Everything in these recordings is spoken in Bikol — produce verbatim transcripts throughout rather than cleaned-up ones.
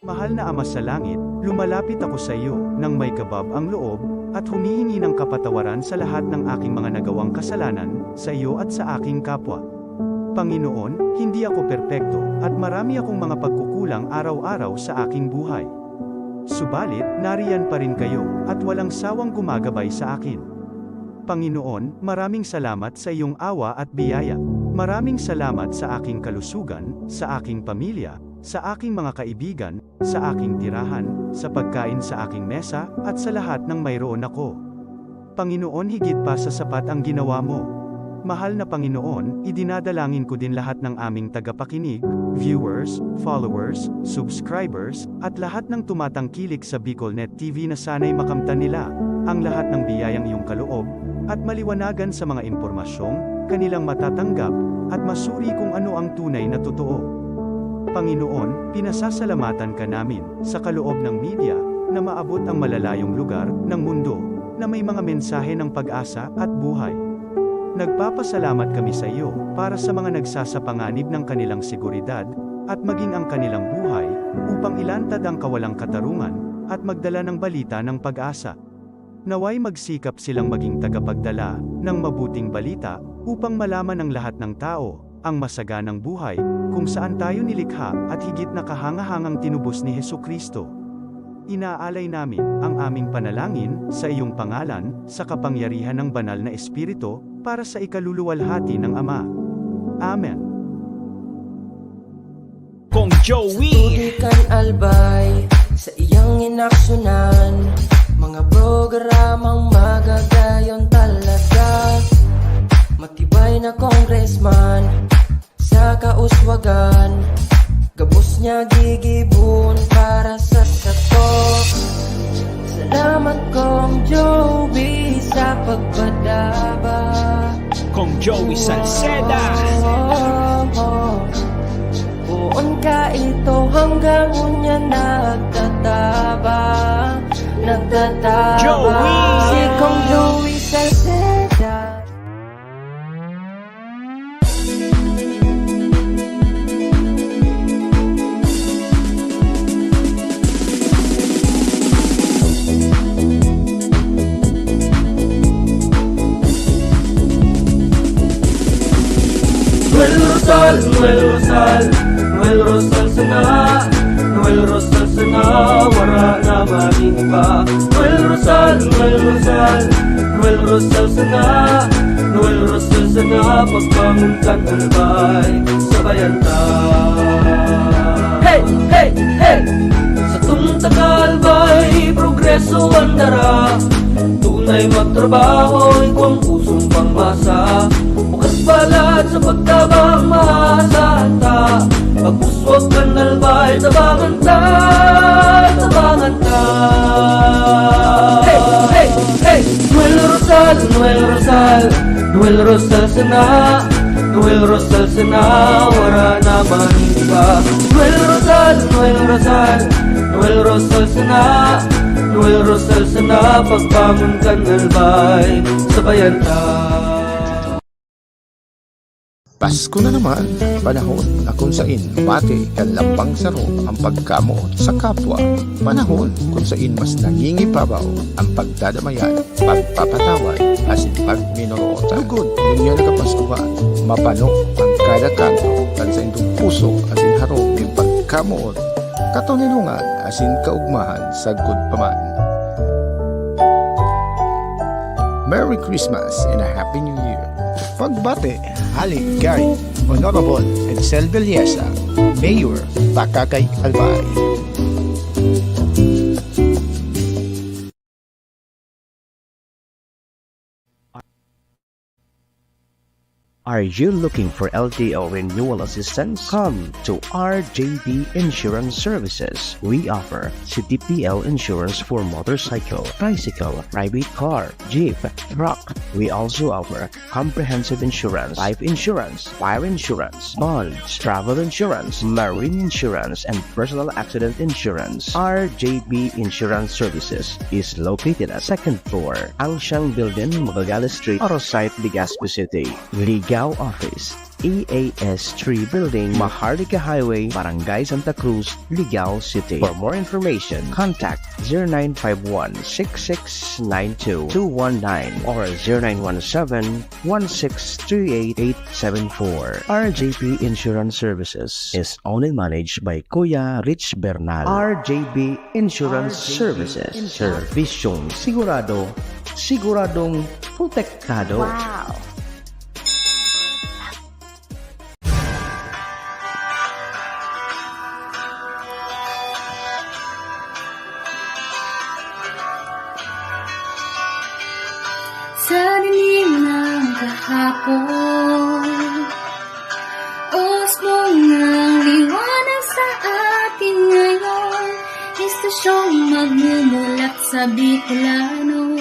Mahal na Ama sa Langit, lumalapit ako sa iyo nang may kabab ang loob at humihingi ng kapatawaran sa lahat ng aking mga nagawang kasalanan sa iyo at sa aking kapwa. Panginoon, hindi ako perpekto at marami akong mga pagkukulang araw-araw sa aking buhay. Subalit, nariyan pa rin kayo at walang sawang gumagabay sa akin. Panginoon, maraming salamat sa iyong awa at biyaya. Maraming salamat sa aking kalusugan, sa aking pamilya, sa aking mga kaibigan, sa aking tirahan, sa pagkain sa aking mesa, at sa lahat ng mayroon ako. Panginoon, higit pa sa sapat ang ginawa mo. Mahal na Panginoon, idinadalangin ko din lahat ng aming tagapakinig, viewers, followers, subscribers, at lahat ng tumatangkilik sa Bicol Net T V na sana'y makamtan nila ang lahat ng biyayang iyong kaloob at maliwanagan sa mga impormasyong kanilang matatanggap at masuri kung ano ang tunay na totoo. Panginoon, pinasasalamatan ka namin sa kaloob ng media na maabot ang malalayong lugar ng mundo na may mga mensahe ng pag-asa at buhay. Nagpapasalamat kami sa iyo para sa mga nagsasapanganib ng kanilang seguridad at maging ang kanilang buhay upang ilantad ang kawalang katarungan at magdala ng balita ng pag-asa. Naway magsikap silang maging tagapagdala ng mabuting balita upang malaman ng lahat ng tao ang masaganang buhay kung saan tayo nilikha at higit na kahangahangang tinubos ni Jesu-Cristo. Inaalay namin ang aming panalangin sa iyong pangalan, sa kapangyarihan ng Banal na Espiritu, para sa ikaluluwalhati ng Ama. Amen. Kong Joey. Tutukan Albay sa iyang inaksyonan, mga programang magagayon talaga. Matibay na congressman sa kauswagan, gabos niya gigibon para sa sato. Salamat, Kong Joey, sa pagpadaba. Kong Joey Salceda. Poon ka ito hanggang unya nagtataba, nagtataba. Joey! Si Kong Joey Salceda. Noel Rosal, Noel Rosal, Noel Rosal sana, Noel Rosal sana, wara na maning iba. Noel Rosal, Noel Rosal, Noel Rosal sana, Noel Rosal sana, pagbangon kan Albay, sabayan ta. Hey! Hey! Hey! Sa tunta ka Albay, progreso ang dara. Tunay magtrabaho, igwang pusong pangmasa. Bukas palad sa pagtabang, maasahan ta. Pag-uswag kan Albay, tabangan ta, tabangan ta. Hey! Hey! Hey! Noel Rosal, Noel Rosal, Noel Rosal sana, Noel Rosal sana, wara na maning iba. Noel Rosal, Noel Rosal, Noel Rosal sana, Noel Rosal sana, pagbangon kan Albay, sabayan ta. Pasko na naman, panahon na kung sain mati kan lambang saro ang pagkamoot sa kapwa. Panahon kung sain mas nangingibabaw ang pagdadamayan, pagpapatawad, asin pagminoroota. Lugod, ngunyan na kapaskuhan, mapano ang kada kanto kan saindong pusog asin harong nin pagkamoot, katoninongan, asin kaugmahan sagkod pa man. Merry Christmas and a Happy New Year! Pagbati hali kay Honorable Edsel Villesa, Mayor, Pakakay, Albay. Are you looking for L T O renewal assistance? Come to R J B Insurance Services. We offer C D P L insurance for motorcycle, tricycle, private car, jeep, truck. We also offer comprehensive insurance, life insurance, fire insurance, bonds, travel insurance, marine insurance, and personal accident insurance. R J B Insurance Services is located at second floor, Angshang Building, Magallanes Street, Arosite, Legazpi City. Ligao Office, E A S three Building, Maharlika Highway, Barangay Santa Cruz, Ligao City. For more information, contact zero nine five one six six nine two two one nine or zero nine one seven one six three eight eight seven four. R J P Insurance Services is owned and managed by Kuya Rich Bernal. R J B Insurance Services. Servisyong sigurado, siguradong protektado. Wow! Sa dilim ng kahapon, usbong ng liwanag sa atin ngayon, istasyong magmumulat sa Bicolano,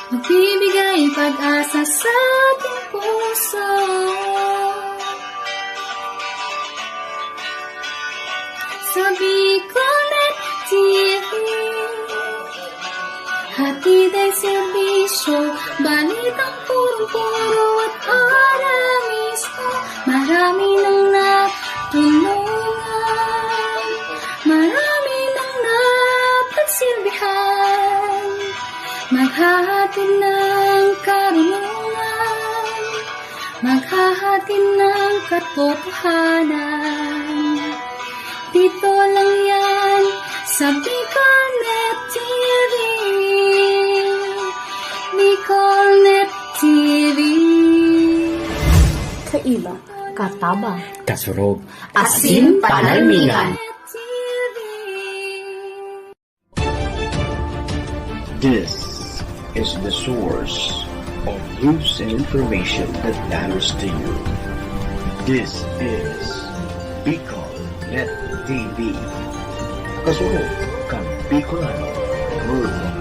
magbibigay pag-asa sa ating puso. Sa Bicolnet T V, hatid ang serbisyo, balitang purong-puro at ora mismo. Marami nang natulungan, marami nang napagsilbihan. Maghahatid ng karunungan, maghahatid ng katotohanan. Dito lang yan sa Bicolnet T V. Bicolnet T V. Kaiba, katabang, kasurog, asin panalmingan. This is the source of news and information that matters to you. This is Bicol Net T V. Kasunod kan Bicolano Worldwide.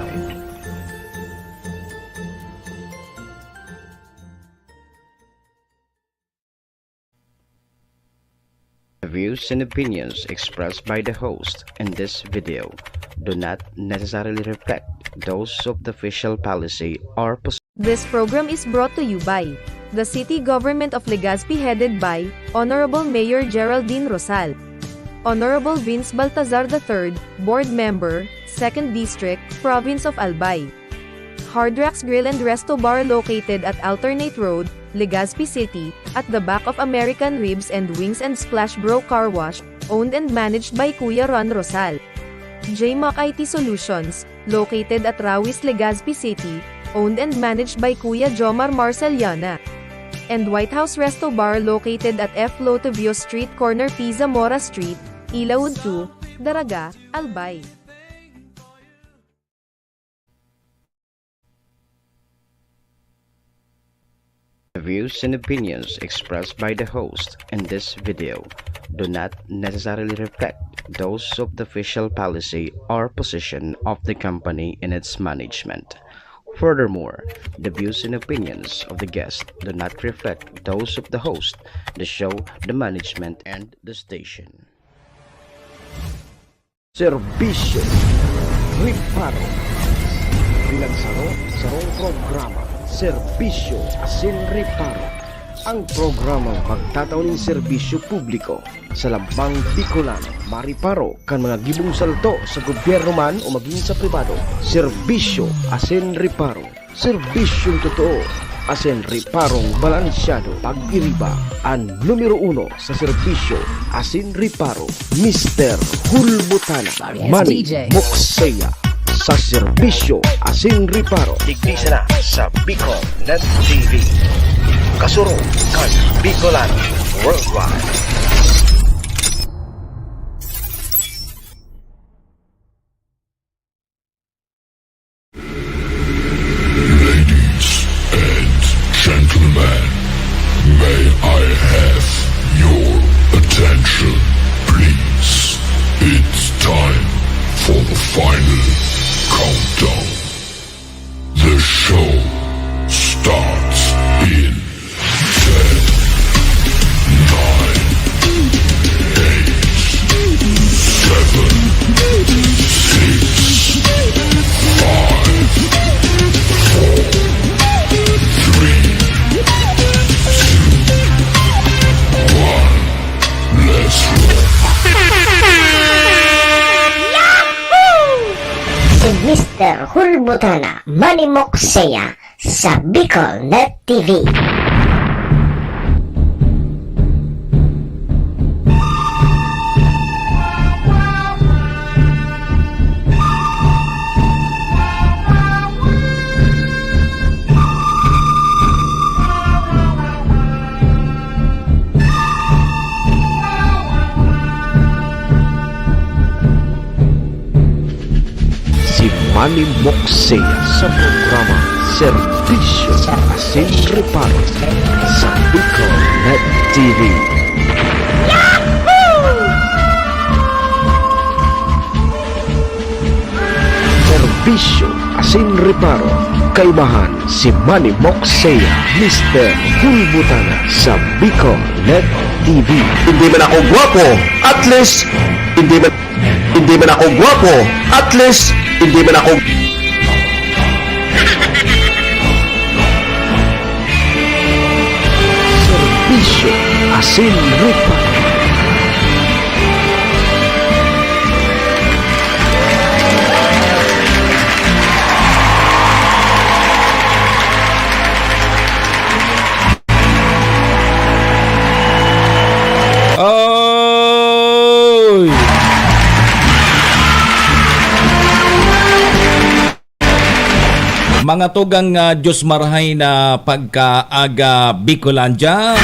The views and opinions expressed by the host in this video do not necessarily reflect those of the official policy or position. This program is brought to you by the City Government of Legazpi, headed by Honorable Mayor Geraldine Rosal, Honorable Vince Baltazar the third, Board Member, Second District, Province of Albay. Hard Rocks Grill and Resto Bar, located at Alternate Road, Legazpi City, at the back of American Ribs and Wings and Splash Bro Car Wash, owned and managed by Kuya Ron Rosal. J Mac I T Solutions, located at Rawis, Legazpi City, owned and managed by Kuya Jomar Marceliana. And White House Resto Bar, located at F Lotivio Street, corner P Zamora Street, Ilaud two, Daraga, Albay. The views and opinions expressed by the host in this video do not necessarily reflect those of the official policy or position of the company and its management. Furthermore, the views and opinions of the guest do not reflect those of the host, the show, the management, and the station. Serbisyo Reparo. Bilang saro, sarong programa, Serbisyo asin Reparo. Ang programang magtatao nin serbisyo publiko sa lambang Bicolano, mariparo kan mga gibong salto sa gobyerno man o magin sa pribado. Serbisyo asin Reparo. Serbisyong totoo asin reparong balansyado. Pag-iriba an numero uno sa serbisyo asin reparo, Mister Hulbutana. Manny Mukseya sa serbisyo asin reparo. Digdi sana sa Bicol Net T V. Kasurog kan Bicolano Worldwide. Ladies and gentlemen, may I have your attention, please? It's time for the final countdown. The show starts in ten, nine, Butana, Manny Moksea sa Bicol Net T V. Si Manny Moksea sa programa Serbisyo asin Reparo sa Bicol Net T V. Serbisyo asin Reparo, kaibahan si Manny Moksea, Mister Hulbutana sa Bicol Net T V. Hindi man ako gwapo, at least, hindi man, hindi man ako gwapo, at least, hindi man ako Serbisyo asin Reparo. Oy! Mga tugang, ah, Diyos marahay na pagkaaga, Bicolandia.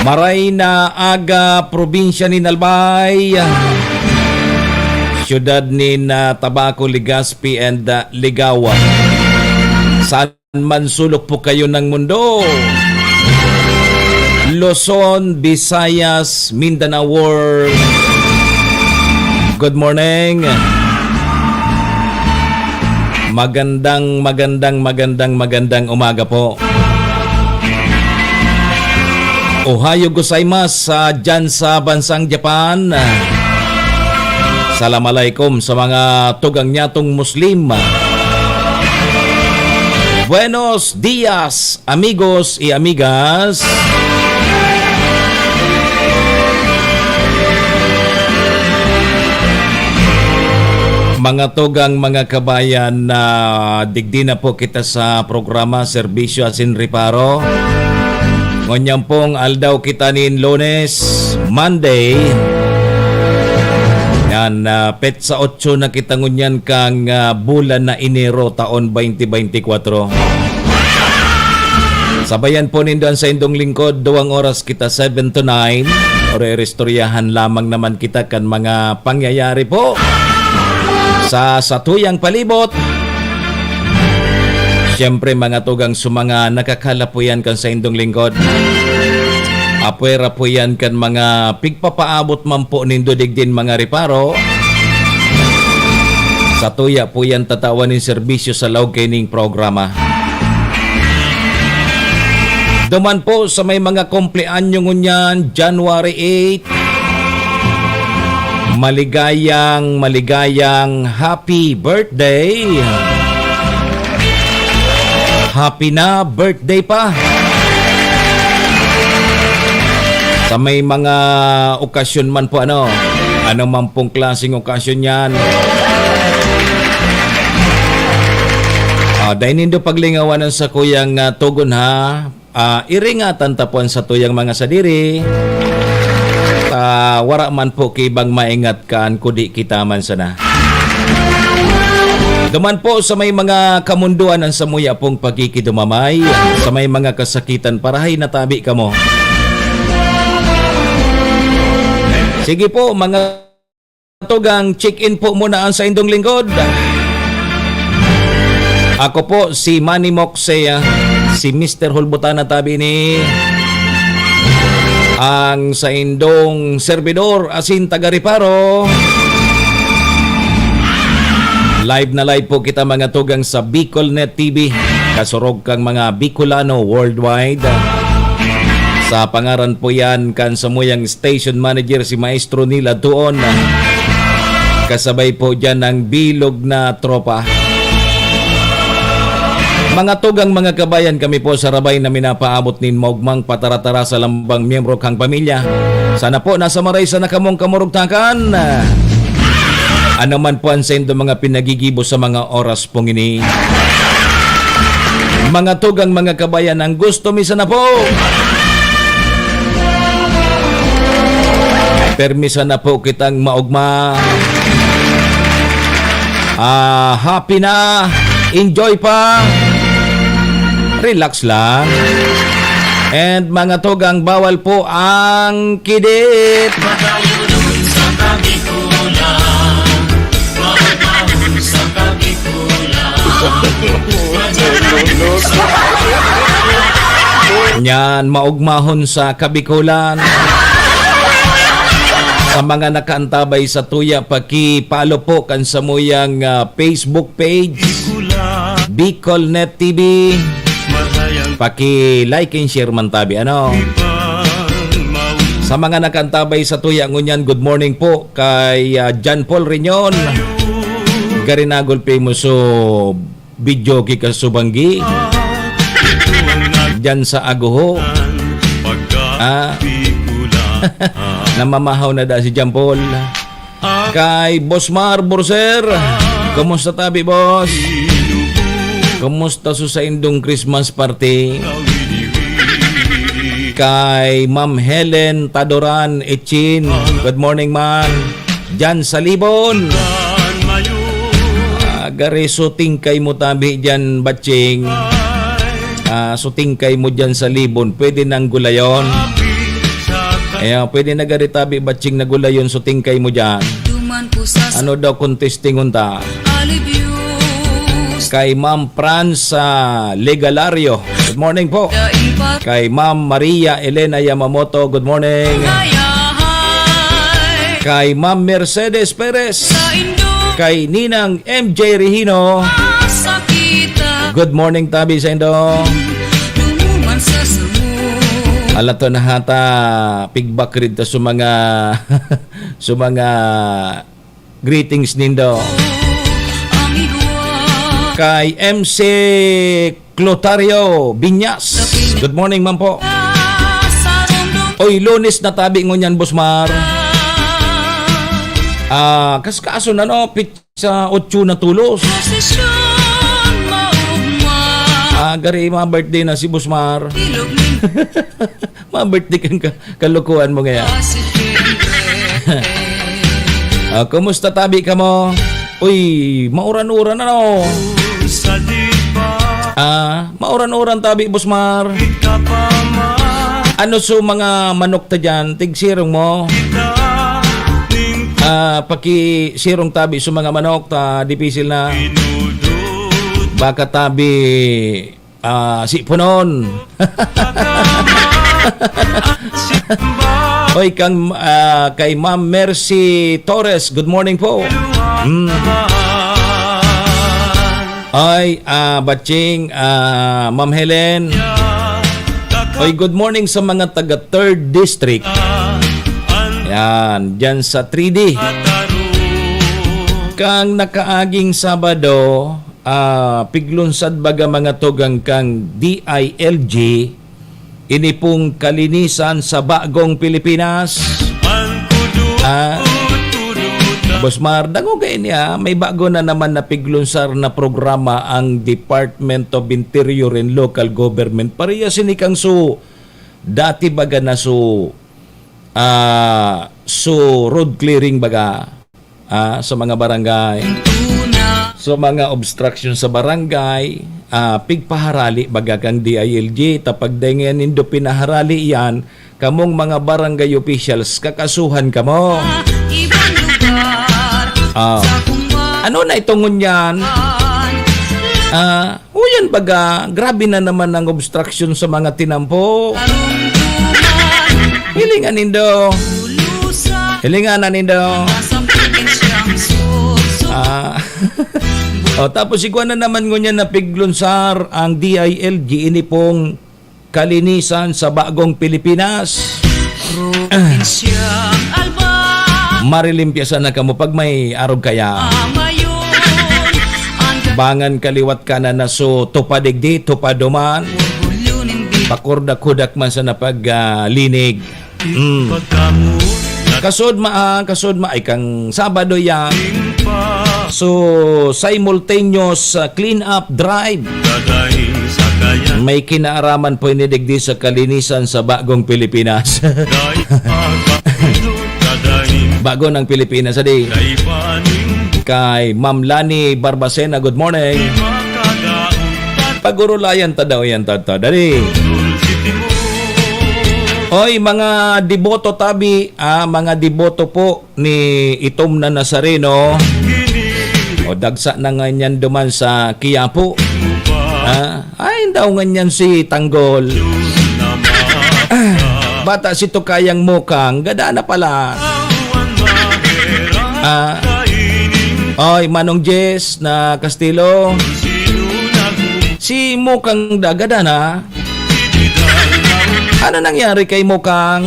Maray na aga, probinsya nin Albay. Siyudad nin, ah, Tabaco, Legazpi, and, ah, Ligao. Saan man sulok po kayo ng mundo. Luzon, Visayas, Mindanao World. Good morning. Magandang, magandang, magandang, magandang umaga po. Ohayo gozaimasu sa, dyan sa bansang Japan. Salam alaikum sa mga tugang nyatong Muslim. Buenos dias, amigos y amigas. Mga tugang, mga kabayan, na digdi na po kita sa programa Serbisyo asin Reparo. Ngunyan pong aldaw kita nin Lunes, Monday. Yan, ah, petsa otso na kita ngunyan kang, ah, bulan na Enero, taon twenty twenty-four. Sabayan po nindo an saindong lingkod, duwang oras kita, seven to nine. Ore-, oristoryahan lamang naman kita kan mga pangyayari po sa satuyang palibot. Siyempre, mga tugang, sa mga nakakalapo yan kan saindong lingkod. Apwera po yan kan mga pigpapaabot man po nindo digdin mga reparo. Satuya po yan tatawan nin serbisyo sa laog kaining programa. Duman po sa may mga kumpleanyo ngunyan, January eight, maligayang, maligayang happy birthday. Happy na birthday pa. Sa may mga okasyon man po, ano, ano man pong klaseng okasyon yan. Ah, dai nindo paglingawan ang sakuyang, ah, tugon, ha. Ah, iringatan ta po an satuyang mga sadiri. Ah, wara man po ki ibang maingat kan kudi kita man sana. Duman po sa may mga kamundoan an samuya pong pakikidumamay, sa may mga kasakitan, parahay na tabi kamo. Sige po, mga tugang, check-in po muna ang saindong lingkod. Ako po si Manny Moksea, si Mister Hulbutana tabi ni ang saindong servidor asin taga-reparo. Live na live po kita, mga tugang, sa Bicol Net T V, kasurog kang mga Bicolano worldwide. Sa pangaran po yan kan samuyang station manager, si Maestro Neil Adtuon. Kasabay po dyan ang bilog na tropa. Mga tugang, mga kabayan, kami po sa Rabay na minapaabot nin maugmang pataratara sa lambang miyembro kang pamilya. Sana po nasa maray sana kamong kamurugtakan. Ano man po ang saindo mga pinagigibo sa mga oras pong ini. Mga tugang, mga kabayan, ang gusto mi sana po. Permi sana po kitang maugma. Ah, happy na, enjoy pa, relax lang. And mga tugang, bawal po ang kidit. Nyan, maugmahon sa Kabikolan. Sa mga nakaantabay sa tuya, paki-follow po kan samuyang, ah, Facebook page, Bicol Net T V. Paki-like and share man tabi, ano? Sa mga nakaantabay sa tuya ngunyan, good morning po kay, ah, John Paul Reñon. Garinagol Famous, so, video ki kasubanggi. Diyan sa Aguho. Ah. Namamahaw na da si John Paul. Kay Boss Mar Borser. Kumusta tabi, boss? Kumusta sa saindong Christmas party? Kay Ma'am Helen Tadoran Echin. Good morning, ma'am. Diyan sa Libon. Ah, gari, suting kay mo tabi diyan, Batching. Ah, suting kay mo diyan sa Libon. Pwede nang gulayon. Ayan, pwede na gari tabi, Batching, na gulayon, suting kay mo diyan. Ano daw contesting unta? Kay Ma'am Franz, ah, Legalario. Good morning po. Kay Ma'am Maria Elena Yamamoto, good morning. Kay Ma'am Mercedes Perez. Kay Ninang M J Regino. Good morning, tabi sa indo. Alato na hata, pigbakrid ta sa mga, sa mga greetings nindo. Kay M C Clotario Binyas. Good morning, man po. Oy, Lunes na tabi ngunyan, Boss Mar. Ah, kaskaso na, no? Pitsa otso na tulos. Ah, gari, ma-birthday na si Boss Mar. Ma-birthday kang ka-, kalukuhan mo ngayon. Ah, kumusta tabi ka mo? Uy, mauran-uran, ano? Ah, mauran-uran tabi, Boss Mar. Ano so mga manok ta dyan? Tigsirong mo? Ah, pakisirong tabi so mga manok ta, dipisil na. Baka tabi, ah, sipunon. Oy, kang, ah, kay Ma'am Mercy Torres, good morning po. Mm. Ay, ah, Batching, ah, Ma'am Helen. Oy, good morning sa mga taga third District. Yan, dyan sa three D. Kang nakaaging Sabado, ah, piglunsad baga mga tugang kang D I L G, ini pong kalinisan sa bagong Pilipinas. Ah, Boss Mar, dangoga ini, ah. May bago na naman na piglunsar na programa ang Department of Interior and Local Government. Parehas ini kang so, dati baga na so, ah, so road clearing baga. Ah, sa mga barangay. Sa mga obstruction sa barangay, ah, pigpaharali baga kang D I L G, ta pag dai ngayan nindo pinaharali yan, kamong mga barangay officials, kakasuhan kamo. Ah. Ano na itong ngunyan? Ah, Uyan baga, grabe na naman ang obstruction sa mga tinampo. Hilingan nindo. Hilingan na nindo. Ah. O, tapos igwa na naman ngunyan na piglunsar ang D I L G, ini pong kalinisan sa bagong Pilipinas. Probinsya Albay. Marilimpyasan na kamo pag may arog kaya. Amayon, ang ga- Bangan kaliwat ka na naso, tupad digdi, tupad duman. Orgulyo nin bi- Pakurdak-hudak man sa napag, ah, linig. Mm. Pagkamu- Kasod ma, ah, kasod ma, ay kang Sabado yan. So, simultaneous, ah, clean-up drive. May kinaaraman po ini digdi sa kalinisan sa bagong Pilipinas. Bago ng Pilipinas, adi. Kay Ma'am Lani Barbacena, good morning. Pagurulayan ta daw yan, tata. Dali. Oy, mga deboto tabi, ah, mga deboto po ni Itom na Nazareno. O, dagsa na nganyan duman sa Quiapo. Ah, ay, daw nganyan si Tanggol. Ah, bata si Tukayang Mukang, gada na pala. Ah, oy, Manong Jess na Castillo. Si Mukang da, gada na. Ano nangyari kay Mukang?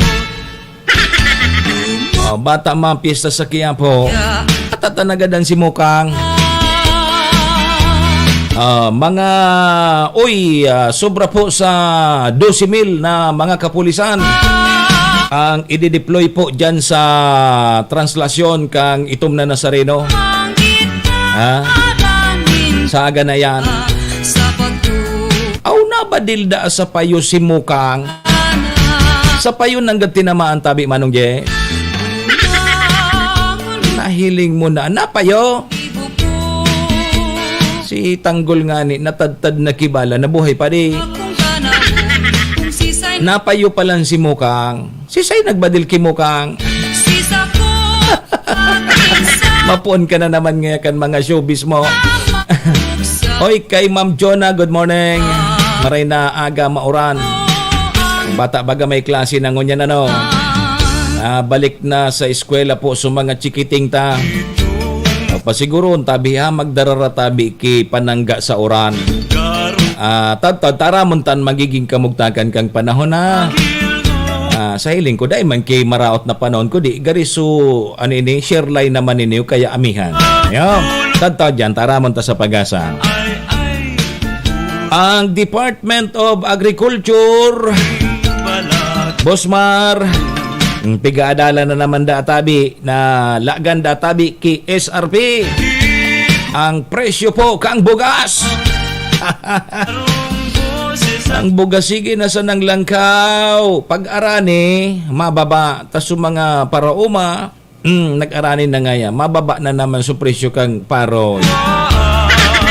Oh, bata man, piyesta sa Quiapo. Atatanagadan si Mukang. Ah, mga, uy, ah, sobra po sa dose mil na mga kapulisan ang i-deploy po dyan sa translasyon kang Itom na Nazareno. Ha? Sa aga na yan. Aw, nabadil da sa payo si Mukang. Sa payo nanggad tinamaan tabi, Manong Je. Nahiling mo na. Napayo? Si Tanggol ngani, natadtad na kibala, nabuhay pa di. Napayo pa lang si Mukang. Si Say nagbadil ki Mukang. Mapuon ka na naman ngaya kan mga showbiz mo. Oy, kay Ma'am Jonah, good morning. Maray na aga, mauran. Bata baga may klase na ngunyan, ano? Ah, balik na sa eskwela po sa mga chikiting ta. O, pasiguron tabi ha, magdarara tabi ki panangga sa uran. Ah, tad-, tad-, taramon tan magiging kamugtakan kang panahon, ha. Ah, sa hiling ko, dai man ki maraot na panahon, kundi gari su, ano ini, share line naman ini, kaya amihan. Ayan. Tad-, tad-, dyan, taramon ta sa pag-asa. Ang Department of Agriculture, Bosmar, mm, pigaadalan na naman da tabi na lagan da tabi ki S R P. Ang presyo po kang bugas. Ang bugas, sige na sanang langkaw. Pag arani, mababa. Tas yung mga paraoma, mm, nag-arani na ngaya. Mababa na naman sa presyo kang paroy.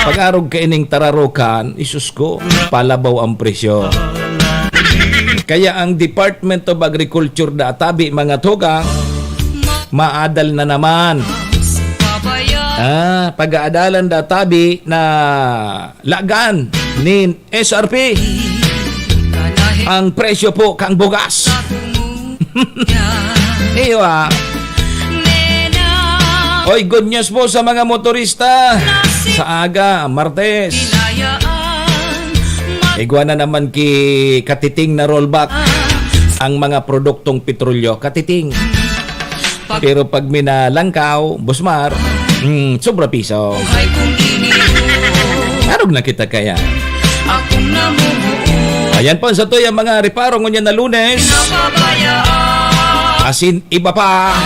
Pag-arog kaining tararukan, isus ko, palabaw ang presyo. Kaya ang Department of Agriculture da tabi, mga tugang, maadal na naman. Ah, pag-aadalan da tabi na lagan nin S R P ang presyo po kang bugas. Iyo, ah. Oy, good news po sa mga motorista. Sa aga, Martes. Igwa na naman ki katiting na rollback ang mga produktong petrolyo. Katiting. Pero pag minalangkaw, Bosmar, mm, sobra piso. Arog na kita kaya. Ayan po sa tuyang mga reparo ngunyan na Lunes. Asin iba pa.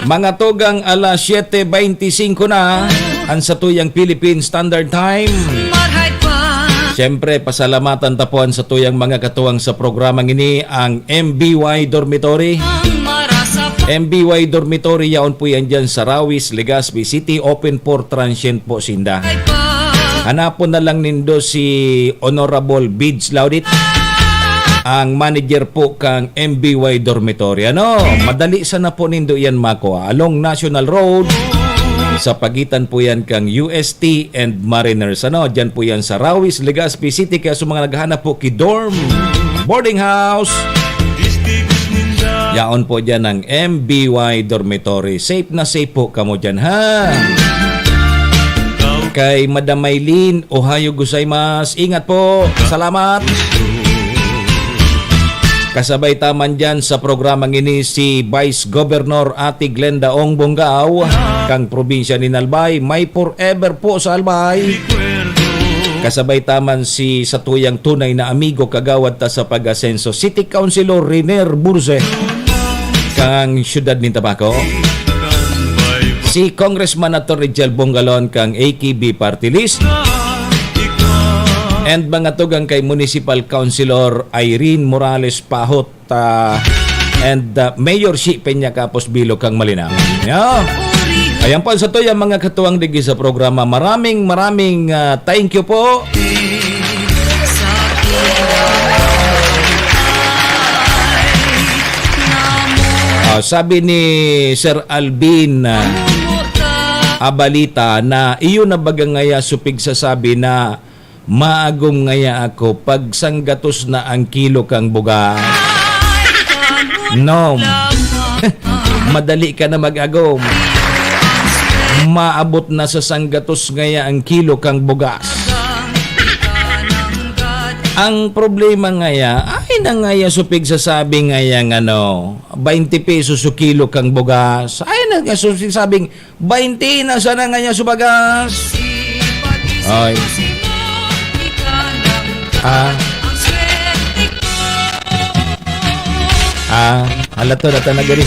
Mga tugang, alas siete beintisinko na ang sa tuyang Philippine Standard Time. Siyempre, pasalamatan ta po ang sa tuyang mga katuwang sa programang ini, ang M B Y Dormitory. M B Y Dormitory, yaon po yan dyan sa Rawis, Legazpi City. Open for transient po sinda. Hanapon na lang nindo si Honorable Bids Laudit, ang manager po kang M B Y Dormitory. Ano? Madali sana po nindo yan makuha. Along National Road, sa pagitan po yan kang U S T and Mariners. Ano? Dyan po yan sa Rawis, Legazpi City. Kaya sa mga naghahanap po ki dorm, boarding house, yaon po dyan ang M B Y Dormitory. Safe na safe po kamo dyan, ha? Kay Madam Maylene, Ohayo gozaimasu. Ingat po. Salamat. Kasabay ta man dyan sa programang ini si Vice Governor Ate Glenda Ong Bongao, kang probinsya nin Albay. May forever po sa Albay. Kasabay ta man si satuyang tunay na amigo, kagawad ta sa pag-asenso, City Councilor Riner Burze, kang siyudad nin Tabaco. si Congressman Attorney Jel Bongalon kang A K B Party List, and mga tugang kay Municipal Councilor Irene Morales Pahot, ah, and, ah, Mayor Shi Peña Capos Bilog kang Malinao. Yeah. Ayan po, sa to yung mga katuwang digi sa programa. Maraming, maraming, ah, thank you po. Ah, sabi ni Sir Alvin, ah, Abalita na iyo na baga ngaya supig sa sabi na maagom ngaya ako pag sanggatos na ang kilo kang bugas. No. Madali ka na mag-agom. Maabot na sa sanggatos ngaya ang kilo kang bugas. Ang problema ngaya, ay na ngaya supig sa sabi ngaya ng ano, twenty pesos o kilo kang bugas. Ay na nga supig sabing, twenty na sana ngaya sa bagas. Ay. Ah. Ah, halato na ta na gani.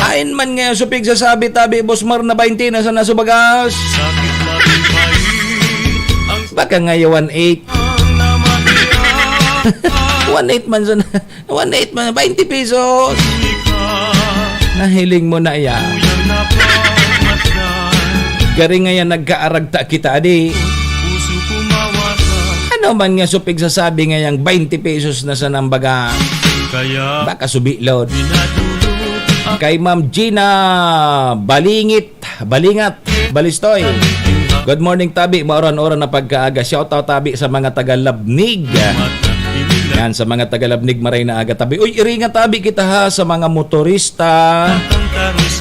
Ain man ngaya supig sa sabi tabi, Boss Mar, na twenty na sana sa bagas. Baka ngaya one eight. One eight man sana. One eight man, twenty pesos. Nahiling mo na iya. Gari ngaya nagkaaragta kita, adi. Ano man nga supig sa sabi ngayang twenty pesos na sana ang baga. Baka subi, Lord. Kay Ma'am Gina Balingit, Balingat, Balistoy. Good morning, tabi. Mauran-uran na pagkaaga. Shout out, tabi, sa mga taga Labnig. Yan, sa mga taga Labnig, maray na aga, tabi. Uy, iringa, tabi, kita, ha, sa mga motorista.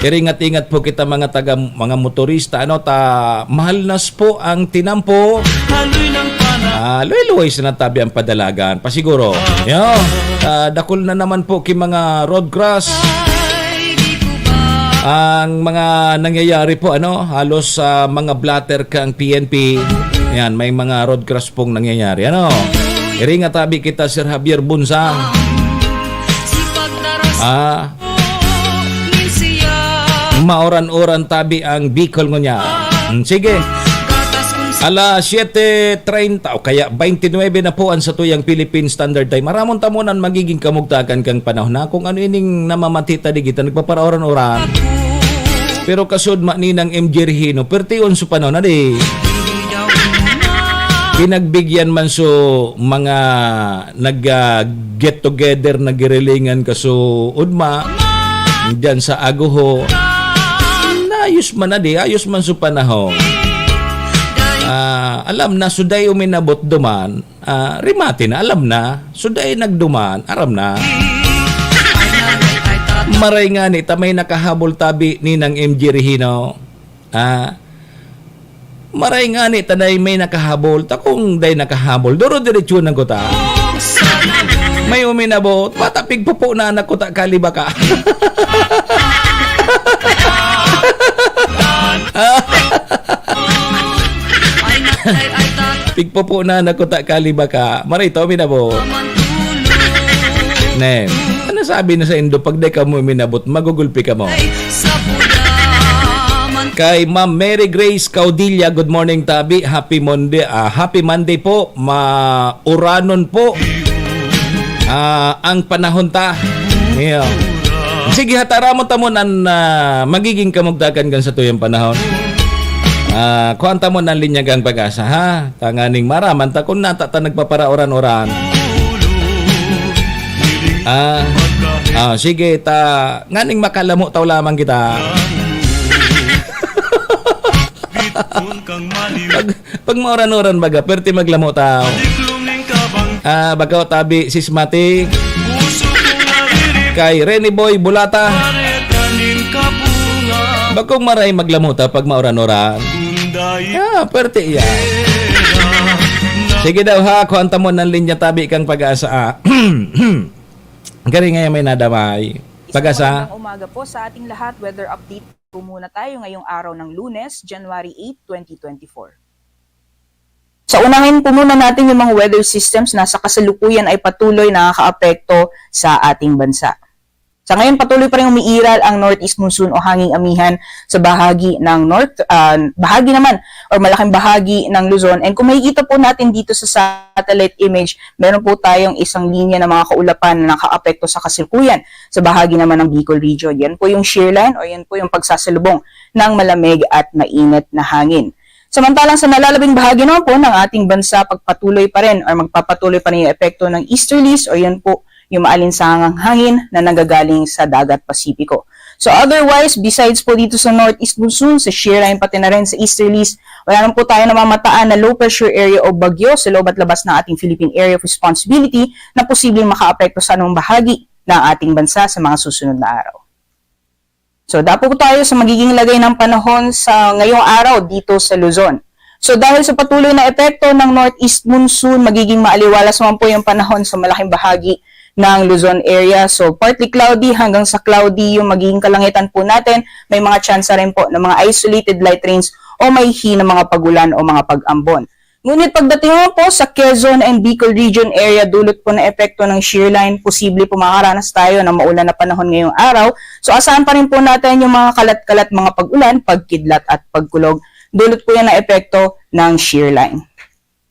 Iringat-ingat po kita, mga taga, mga motorista. Ano, ta, mahal nas po ang tinampo. Ah, luway-luway sana, tabi, ang padalagan. Pasiguro. Yo, ah, dakul na naman po ki mga road crash. Ang mga nangyayari po, ano, halos sa mga blotter kang P N P. Yan, may mga road crash pong nangyayari, ano. Iringa tabi kita, Sir Javier Bunsa. Ah. Mauran-uran tabi ang Bicol ngunyan. Hmm, sige. Alas siyete treinta o kaya twenty-nine na po ang satuyang Philippine Standard Time. Aramon ta muna an magiging kamugtakan kan panahon na kung ano ining namamati ta digdi ta nagpaparaoran-oran. Pero kasud ma ni nang M J Regino, perti on sa panahon na di. Pinagbigyan man so mga nag, ah, get together, nagirilingan kaso udma, diyan sa Aguho. Naayos man na di, ayos man sa panahon. Ah, alam na, suday uminabot duman, ah, rimate na, alam na, suday nagduman, aram na. Maray nga ni, ta may nakahabol tabi ni nang M J Regino. Ah, maray nga ni, ta dai may nakahabol. Ta kung dai nakahabol, duro-diretso na kuta. May uminabot, bata pigpupo na anak kuta kalibaka. Pigpupo na anak kuta kalibaka. Maray to, uminabot. Ne, ano sabi na sa Indo, pag dai kamo uminabot, magugulpi kamo. Kay Ma'am Mary Grace Caudilla, good morning, tabi. Happy Monday, ah, happy Monday po. Mauranon po, ah, ang panahon ta. Yeah. Sige, hataramon ta mo nan, ah, magiging kamugtakan kan sa tuyang panahon. Ah, kuhaan ta mo nan linya kang Pag-asa, ha? Tanganing maraman ta kung nata ta nagpaparaoran-oran. Ah, ah, sige, ta nganing makalamo taw lamang kita. Pag, pag mauran-uran baga, perti maglamo taw. Ah, bako tabi, Sis Mati. Kay Rene Boy Bulata. Bakong maray maglamo ta pag mauran-uran. Ah, perti iya. Sige daw ha, kuhaan ta mo nan linya tabi kang Pag-asa, ah. Gari nga may nadamay. Isang Pag-asa. Magandang umaga po sa ating lahat. Weather update po muna tayo ngayong araw ng Lunes, January eight, twenty twenty-four. Sa unahin po muna natin yung mga weather systems na sa kasalukuyan ay patuloy nakakaapekto sa ating bansa. Sa ngayon, patuloy pa rin umiiral ang northeast monsoon o hanging amihan sa bahagi ng north, ah, bahagi naman or malaking bahagi ng Luzon. And kung makikita po natin dito sa satellite image, meron po tayong isang linya ng mga kaulapan na nakaapekto sa kasalukuyan sa bahagi naman ng Bicol Region. Yan po yung shear line o yan po yung pagsasalubong ng malamig at mainit na hangin. Samantalang sa nalalabing bahagi naman po ng ating bansa, pagpatuloy pa rin or magpapatuloy pa rin yung epekto ng easterlies o yan po yung maalinsangang hangin na nanggagaling sa dagat Pasipiko. So otherwise, besides po dito sa northeast monsoon, sa shear line pati na rin sa easterlies, wala naman po tayo namamataan na low pressure area o bagyo sa loob at labas ng ating Philippine Area of Responsibility na posibleng makaapekto sa anumang bahagi ng ating bansa sa mga susunod na araw. So, dapo po tayo sa magiging lagay ng panahon sa ngayong araw dito sa Luzon. So, dahil sa patuloy na epekto ng northeast monsoon, magiging maaliwalas naman po yung panahon sa malaking bahagi ng Luzon area. So, partly cloudy hanggang sa cloudy yung magiging kalangitan po natin. May mga tsansa rin po ng mga isolated light rains o may hinang mga pagulan o mga pag-ambon. Ngunit pagdating naman po sa Quezon and Bicol Region area, dulot po na epekto ng shear line, posible po makakaranas tayo ng maulan na panahon ngayong araw. So, asahan pa rin po natin yung mga kalat-kalat, mga pag-ulan, pagkidlat at pagkulog. Dulot po yan na epekto ng shear line.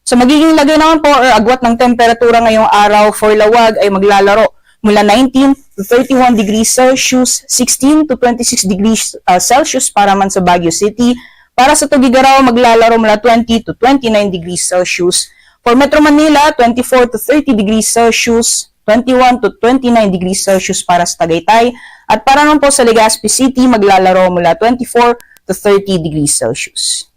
Sa magiging lagay naman po or agwat ng temperatura ngayong araw for Lawag ay maglalaro mula nineteen to thirty-one degrees Celsius, sixteen to twenty-six degrees, ah, Celsius para man sa Baguio City. Para sa Tuguegarao, maglalaro mula twenty to twenty-nine degrees Celsius. For Metro Manila, twenty-four to thirty degrees Celsius, twenty-one to twenty-nine degrees Celsius para sa Tagaytay. At para naman po sa Legazpi City, maglalaro mula twenty-four to thirty degrees Celsius.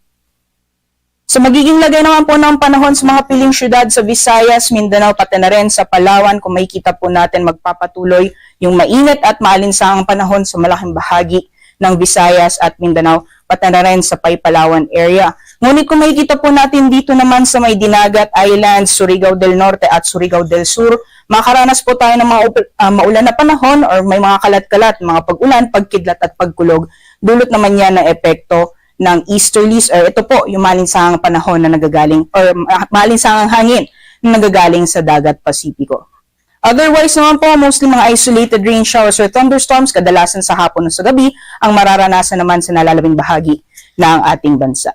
Sa magiging lagay naman po ng panahon sa mga piling syudad sa Visayas, Mindanao, pati na rin sa Palawan, kung makikita po natin, magpapatuloy yung mainit at maalinsangang panahon sa malaking bahagi ng Visayas at Mindanao, pati na rin sa Palawan area. Ngunit kung makikita po natin dito naman sa may Dinagat Islands, Surigao del Norte at Surigao del Sur, makaranas po tayo ng mga up- ah, maulan na panahon or may mga kalat-kalat, mga pag-ulan, pagkidlat at pagkulog. Dulot naman yan ng epekto ng easterlies or ito po yung maalinsangang panahon na nagagaling or ma- maalinsangang hangin na nagagaling sa dagat Pasipiko. Otherwise naman po, mostly mga isolated rain showers or thunderstorms, kadalasan sa hapon o sa gabi, ang mararanasan naman sa nalalabing bahagi ng ating bansa.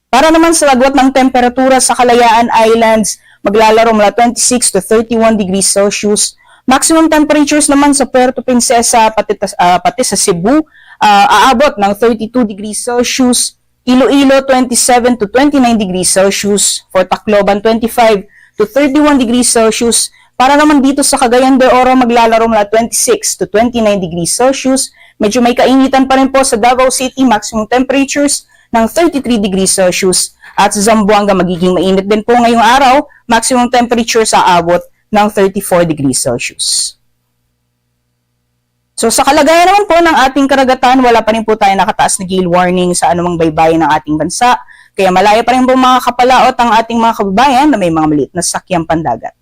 Para naman sa lagwat ng temperatura sa Kalayaan Islands, maglalaro mula twenty-six to thirty-one degrees Celsius. Maximum temperatures naman sa Puerto Princesa, pati, ta- ah, pati sa Cebu, ah, aabot ng thirty-two degrees Celsius. Iloilo, twenty-seven to twenty-nine degrees Celsius. For Tacloban, twenty-five to thirty-one degrees Celsius. Para naman dito sa Cagayan de Oro, maglalaro mula twenty-six to twenty-nine degrees Celsius. Medyo may kainitan pa rin po sa Davao City, maximum temperatures ng thirty-three degrees Celsius. At sa Zamboanga, magiging mainit din po ngayong araw, maximum temperature sa abot ng thirty-four degrees Celsius. So sa kalagayan naman po ng ating karagatan, wala pa rin po tayo nakataas na gale warning sa anumang baybayin ng ating bansa. Kaya malaya pa rin po makakapalaot ang ating mga kababayan na may mga maliit na sakyang pandagat.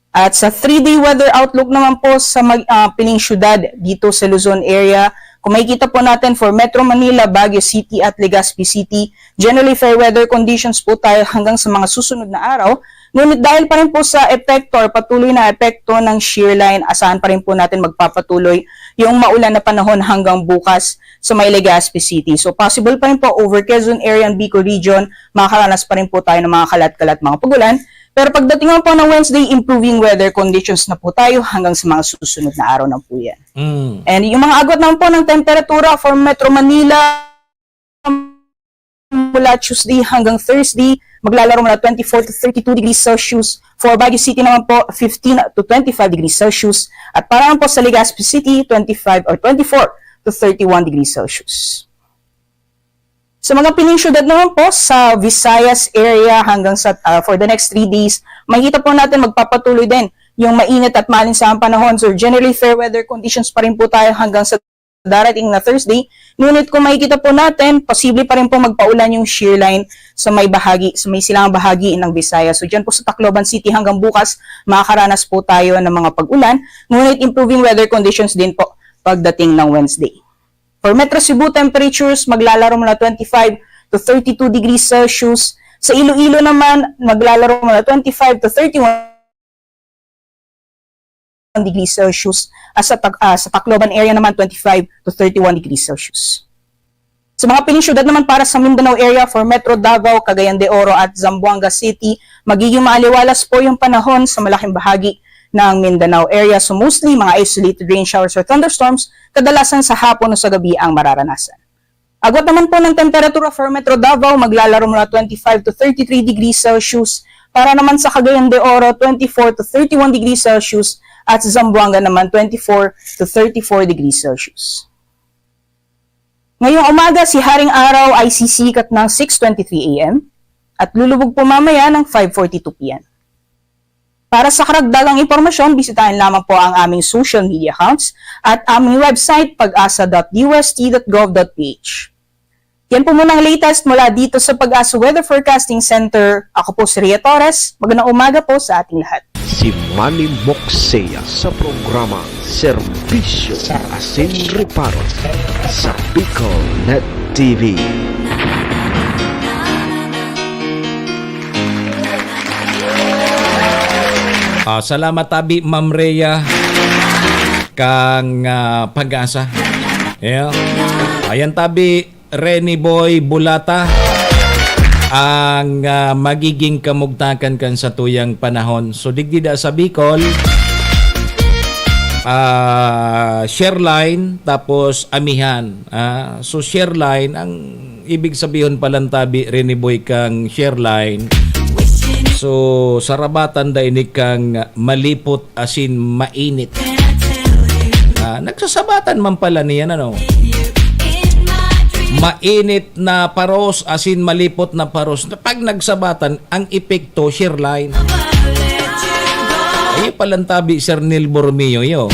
At sa three-day weather outlook naman po sa mag, ah, piling syudad dito sa Luzon area, kung makikita po natin for Metro Manila, Baguio City at Legazpi City, generally fair weather conditions po tayo hanggang sa mga susunod na araw. Ngunit dahil pa rin po sa epekto or patuloy na epekto ng shear line, asahan pa rin po natin magpapatuloy yung maulan na panahon hanggang bukas sa may Legazpi City. So possible pa rin po over Quezon area and Bicol region, makakaranas pa rin po tayo ng mga kalat-kalat mga pagulan. Pero pagdating naman po ng Wednesday, improving weather conditions na po tayo hanggang sa mga susunod na araw na po yan. Mm. And yung mga agwat naman po ng temperatura for Metro Manila, mula Tuesday hanggang Thursday, maglalaro mula twenty-four to thirty-two degrees Celsius. For Baguio City naman po, fifteen to twenty-five degrees Celsius. At para naman po sa Legazpi City, twenty-five or twenty-four to thirty-one degrees Celsius. Sa mga piling syudad naman po sa Visayas area hanggang sa ah, for the next three days, makikita po natin magpapatuloy din yung mainit at maalinsangang panahon. So generally fair weather conditions pa rin po tayo hanggang sa darating na Thursday. Ngunit kung makikita po natin, posible pa rin po magpaulan yung shear line sa may bahagi, sa may silangang bahagi ng Visayas. So dyan po sa Tacloban City hanggang bukas, makakaranas po tayo ng mga pag-ulan. Ngunit improving weather conditions din po pagdating ng Wednesday. For Metro Cebu, temperatures maglalaro mula twenty-five to thirty-two degrees Celsius. Sa Iloilo naman, maglalaro mula twenty-five to thirty-one degrees Celsius, at sa Tac-, ah, sa Tacloban area naman, twenty-five to thirty-one degrees Celsius. Sa mga piling syudad naman para sa Mindanao area, for Metro Davao, Cagayan de Oro at Zamboanga City, magiging maaliwalas po yung panahon sa malaking bahagi ng Mindanao area. So mostly, mga isolated rain showers or thunderstorms, kadalasan sa hapon o sa gabi ang mararanasan. Agwat naman po ng temperatura for Metro Davao, maglalaro mula twenty-five to thirty-three degrees Celsius. Para naman sa Cagayan de Oro, twenty-four to thirty-one degrees Celsius. At sa Zamboanga naman, twenty-four to thirty-four degrees Celsius. Ngayong umaga, si Haring Araw ay sisikat ng six twenty-three A M at lulubog po mamaya ng five forty-two P M. Para sa karagdagang impormasyon, bisitahin lamang po ang aming social media accounts at aming website, pag-asa dot D O S T dot gov dot P H. Yan po muna ang latest mula dito sa Pag-asa Weather Forecasting Center. Ako po si Rhea Torres. Magandang umaga po sa ating lahat. Si Manny Moksea sa programa Serbisyo asin Reparo sa Bicol Net T V. Ah, salamat tabi, Ma'am Rhea, kang, ah, Pag-asa. Yeah. Ayan tabi, Rene Boy Bulata, ang, ah, magiging kamugtakan kan satuyang panahon. So, digdi da sa Bicol, ah, Shareline, tapos Amihan. Ah, so, Shareline, ang ibig sabihon palan tabi, Rene Boy, kang Shareline. So, sarabatan da ini kang malipot asin mainit. Ah, nagsasabatan man pala niyan, ano? Mainit na paros asin malipot na paros. Pag nagsabatan, ang epekto, Shareline. Ayun palan tabi, Sir Neil Borromeo, yo.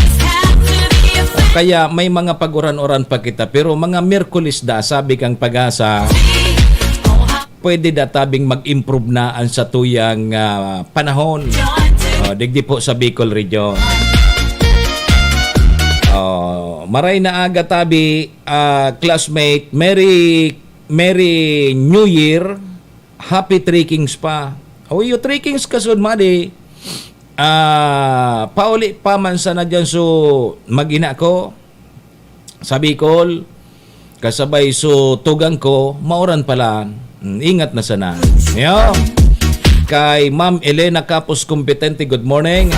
Kaya may mga pag-uran-uran pa kita, pero mga Miyerkules da, sabi kang Pag-asa, pwede da tabing mag-improve na ang satuyang, ah, panahon. Oh, digdi po sa Bicol Region. Oh, maray na aga tabi, ah, classmate. Merry, Merry New Year. Happy Three Kings pa. Oh, iyo Three Kings kasud, madi. Ah, pauli pa man sana dyan, so, mag-ina ko. Sa Bicol, kasabay so tugang ko, mauran pala. Mm, ingat na sana. Yo. Kay Ma'am Elena Capos Competente, good morning.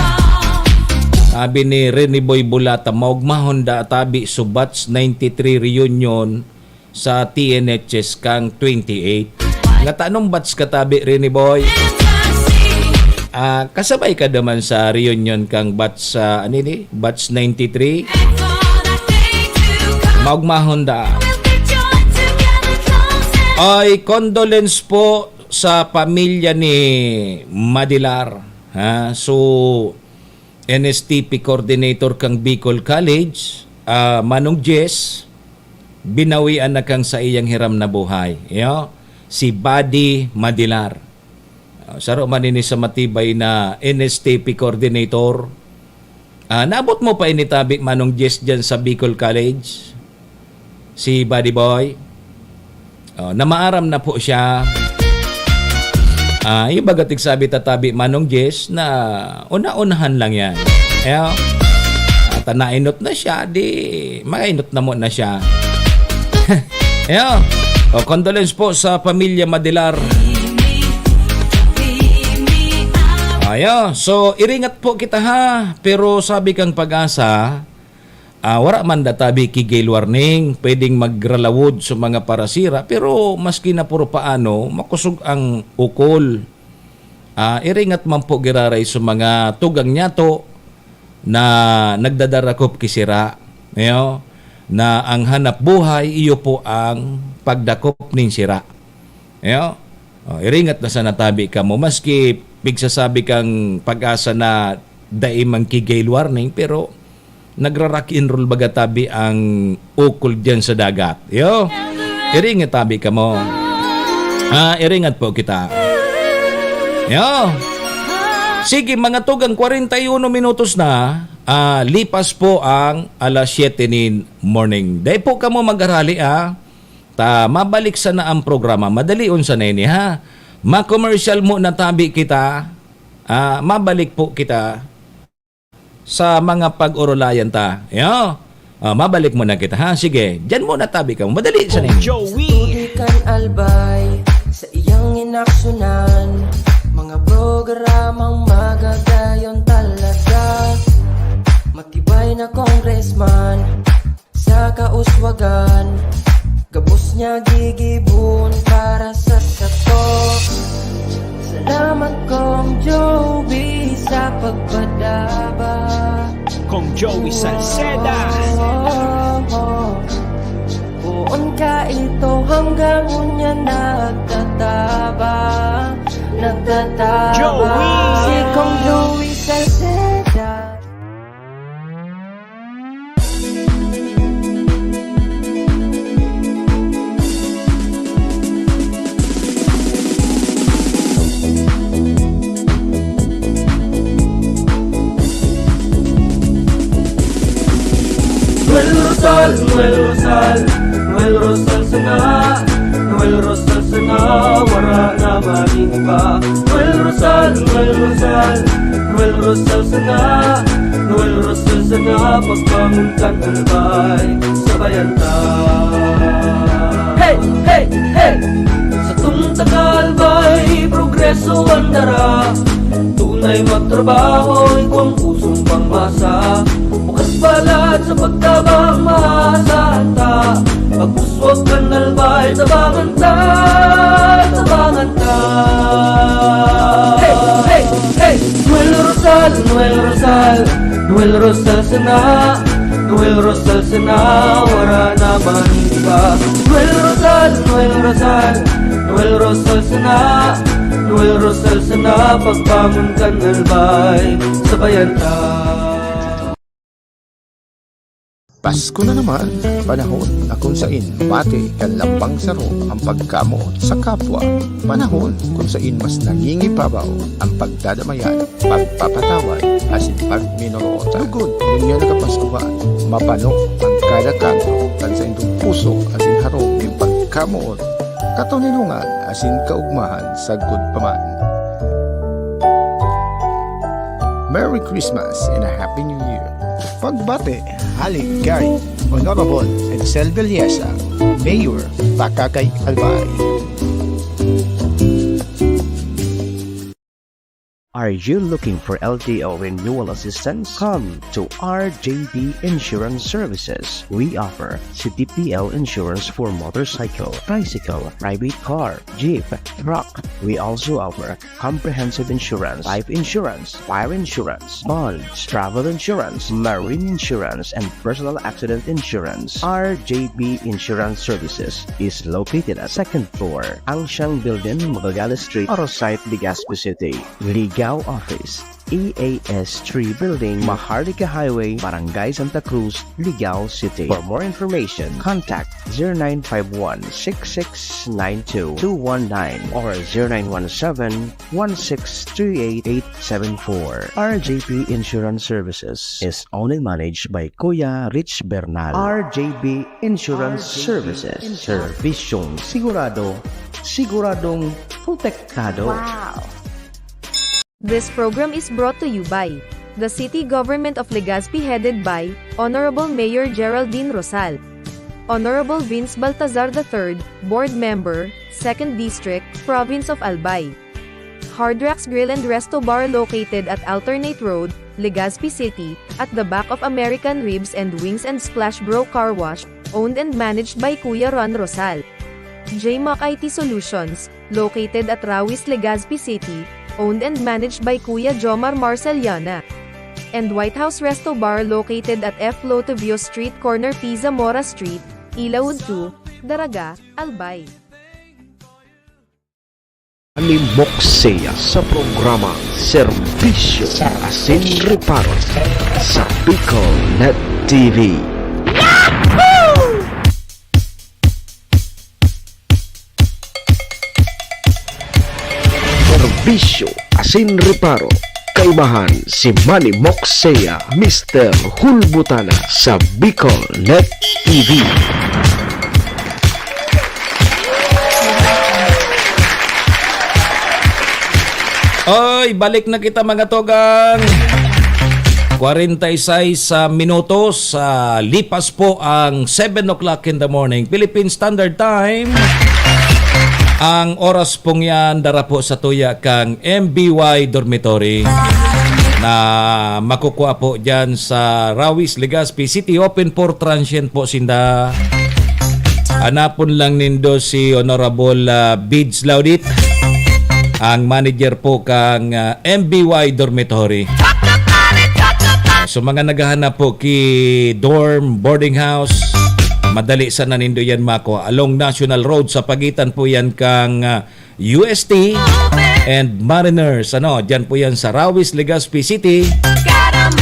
Sabi ni Rene Boy Bulata, maugmahon da tabi so batch ninety-three reunion sa T N H S kang twenty-eight. Ngata anong batch ka tabi, Rene Boy? Ah, kasabay ka naman sa reunion kang batch sa, ano ini? Batch ninety-three? Maugmahon da. Ay, condolence po sa pamilya ni Madilar. Ha? So, N S T P coordinator kang Bicol College, ah, Manong Jess, binawian na kang saiyang hiram na buhay. Yo, si Buddy Madilar. Ah, saro man ini sa matibay na N S T P coordinator. Ah, naabot mo pa ini tabi, Manong Jess, dyan sa Bicol College? Si Buddy Boy? Oh, namaaram na po siya. Ah, yung baga tigsabi tatabi, Manong Jess, na una-unahan lang yan. Eh, oh. At nainot na siya, di, mainot na mo na siya. Eh, oh. Oh, condolence po sa pamilya Madilar. Ayo, so iringat po kita ha. Pero sabi kang Pag-asa, ah, wara man da tabi ki gale warning, pwedeng magralawod sa mga parasira, pero maski na puro paano, makosog ang ukol. Ah, iringat man po giraray sa mga tugang niyato na nagdadarakop ki sira, yo, na ang hanap buhay, iyo po ang pagdakop nin sira. Yo? Oh, iringat na sana tabi kamo. Maski pigsasabi kang Pag-asa na dai man ki gale warning, pero nagra-rock and roll baga tabi ang ukol diyan sa dagat. Yo? Iringat tabi kamo. Ah, iringat po kita. Yo? Sige, mga tugang, kwarenta y uno minutos na. Ah, lipas po ang alas siyete nin morning. Dai po kamo mag-arali, ah. Ta mabalik sana ang programa. Madalion sana ini, ha? Ma-commercial muna tabi kita. Ah, mabalik po kita. sa mga pag-orolayan ta. Yo. Ah, mabalik muna kita, ha? Sige, dyan muna tabi ka. Madali sa ninyo. Joey. Tubig kan Albay sa iyang inaksyonan. Mga programang magagayon talaga. Matibay na congressman sa kauswagan. Gabos niya gigibon para sa sato. Salamat, Kong Joey, sa pagpadaba. Kong Joey Salceda. Poon ka ito hanggang unya nagtatabang, nagtatabang. Joey. Si Kong Joey Salceda. Noel Rosal, Noel Rosal, Noel Rosal sana, Noel Rosal sana, wara na maning iba. Noel Rosal, Noel Rosal, Noel Rosal sana, Noel Rosal sana, pagbangon kan Albay, sabayan ta. Hey, hey, hey! Satong taga Albay, progreso an dara. Tunay magtrabaho, igwang pusong pangmasa. Bukas palad sa pagtabang, maasahan ta. Pag-uswag kan Albay, tabangan ta, tabangan ta. Hey, hey, hey! Noel Rosal, Noel Rosal, Noel Rosal sana, Noel Rosal sana, wara na maning iba. Noel Rosal, Noel Rosal, Noel Rosal sana, Noel Rosal sana, pagbangon kan Albay, sabayan ta. Pasko na naman, panahon na kung sain mati kan lambang saro ang pagkamoot sa kapwa. Panahon kung sain mas nangingibabaw ang pagdadamayan, pagpapatawad, asin pagminorotan. Lugod, ngunyan na kapaskuhan, mapano ang kada kanto kan saindong puso asin harong nin pagkamoot, katoninongan asin kaugmahan sagkod pa man. Merry Christmas and a Happy New Year! Pagbati hale kay Honorable Edsel Villesa, Mayor, Pakakay, Albay. Are you looking for L T O renewal assistance? Come to R J B Insurance Services. We offer C T P L insurance for motorcycle, tricycle, private car, jeep, truck. We also offer comprehensive insurance, life insurance, fire insurance, bonds, travel insurance, marine insurance, and personal accident insurance. R J B Insurance Services is located at second floor, Angshang Building, Magallanes Street, Arosite, Legazpi City. Ligao Office, E A S three Building, Maharlika Highway, Barangay Santa Cruz, Ligao City. For more information, contact zero nine five one, six six nine two, two one nine or zero nine one seven, one six three eight, eight seven four. R J P Insurance Services is owned and managed by Kuya Rich Bernal. R J P Insurance Services. Serbisyong sigurado, siguradong protektado. Wow! This program is brought to you by the City Government of Legazpi, headed by Honorable Mayor Geraldine Rosal, Honorable Vince Baltazar the third, Board Member, Second District, Province of Albay. Hard Rocks Grill and Resto Bar, located at Alternate Road, Legazpi City, at the back of American Ribs and Wings and Splash Bro Car Wash, owned and managed by Kuya Ron Rosal. J Mac I T Solutions, located at Rawis, Legazpi City, owned and managed by Kuya Jomar Marceliana. And White House Resto Bar, located at F Lotovio Street, corner P Zamora Street, Ilaud two, Daraga, Albay. Manimoksea sa programang Serbisyo Asin Reparo sa Bicol Net T V. Serbisyo Asin Reparo, kaibahan si Manimoksea, Mister Hulbutana sa Bicol Net T V. Oy, balik na kita, mga tugang. Kwarenta y seis, ah, minutos, ah, lipas po ang seven o'clock in the morning, Philippine Standard Time. Ang oras pong yan, dara po sa tuya kang M B Y Dormitory na makukuha po dyan sa Rawis, Legazpi City. Open for transient po sinda. Hanapon lang nindo si Honorable, ah, Bids Laudit, ang manager po kang, ah, M B Y Dormitory. So, mga naghahanap po ki dorm, boarding house, madali sana nindo yan mako. Along National Road, sa pagitan po yan kang, ah, U S T and Mariners. Ano, dyan po yan sa Rawis, Legazpi City.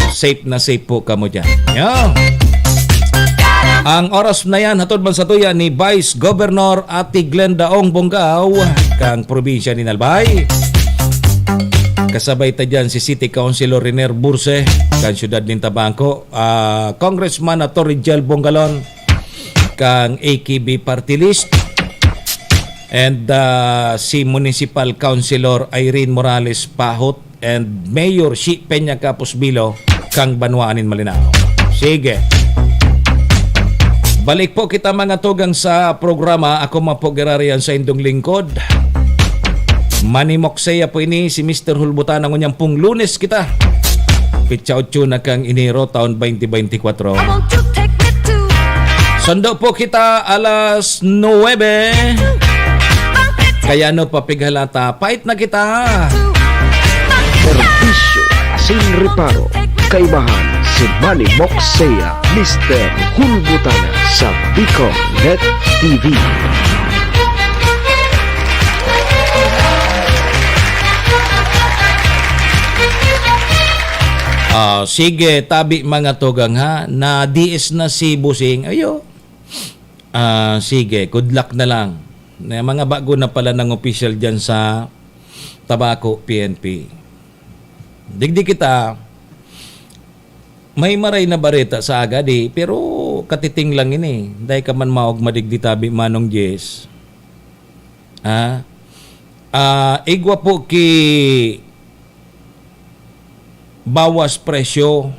Safe na safe po kamo dyan. Yan. Ang oras na yan, hatod man sa tuya ni Vice Governor Ate Glenda Ong Bongao, kang probinsya ni Albay. Kasabay ta dyan si City Councilor Riner Burse, kang siyudad nin Tabanco. Ah, Congressman Ato Rigel Bongalon, kang A K B Party List. And, ah, si Municipal Councilor Irene Morales Pahot and Mayor Shi Peña Capos Bilo, kang Banwaan nin Malinao. Sige. Balik po kita, mga tugang, sa programa. Ako man po, giraray an saindong lingkod, Manny Moksea po ini, si Mister Hulbutan, ang unyang pong Lunes kita. Pitsa otso na kang Enero, taon twenty twenty-four. Sundo po kita alas nuebe. Kaya ano pa pighalata, pait na kita. Serbisyo asin reparo, kaibahan si Manny Moksea, Mister Hulbutana sa Bicol Net T V. Ah, sige, tabi mga tugang ha, na D S na si Busing. Ayo. Ah, sige, good luck na lang. Na mga bago na pala ng opisyal dyan sa Tabaco P N P. Digdi kita, may maray na bareta sa aga di, pero katiting lang ini. Dai ka man maog madigdi tabi, Manong Jess. Ah, ah, igwa po ki bawas presyo.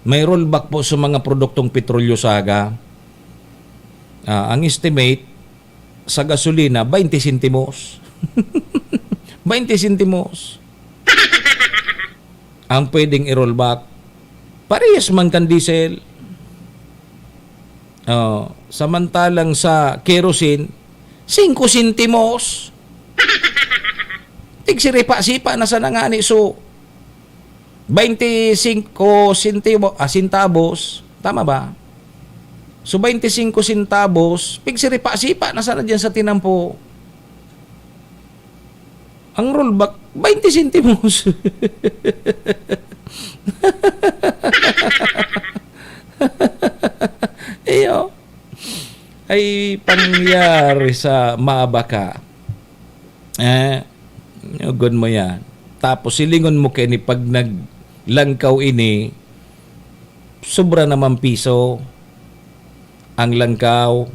May rollback po sa mga produktong petrolyo sa aga. Ah, ang estimate sa gasolina, twenty sentimos. Twenty sentimos ang pwedeng i-rollback. Parehas man kan diesel. Oh, samantalang sa kerosene, singko sentimos. Tigsiripa-sipa na sana ngani. So, twenty-cinco sentibo-, ah, centavos. Tama ba? So, twenty-cinco centavos, pigsiripa-sipa na sana diyan sa tinampo. Ang rollback, twenty sentimos. Iyo. Ay pangyari sa maabaka. Eh, ugod mo yan. Tapos silingon mo kaini pag naglangkaw ini, sobra naman piso ang langkaw.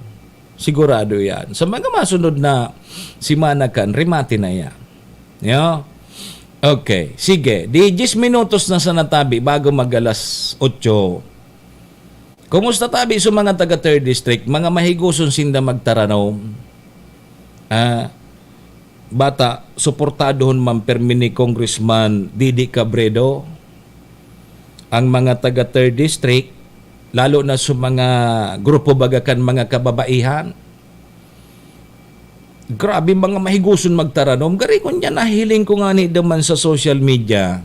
Sigurado yan. Sa mga masunod na simana kan, remate na yan. Yo? Okay. Sige. Di diyes minutos na sa natabi bago mag alas otso. Kumusta tabi sa mga taga Third District? Mga mahigoson sinda magtaranom. Ah, bata, suportadohon man permi ni Congressman Didi Cabredo ang mga taga Third District, lalo na sa mga grupo baga kan mga kababaihan. Grabe, mga mahigoson magtaranom. Gari, kun yan, nahiling ko ngani duman sa social media.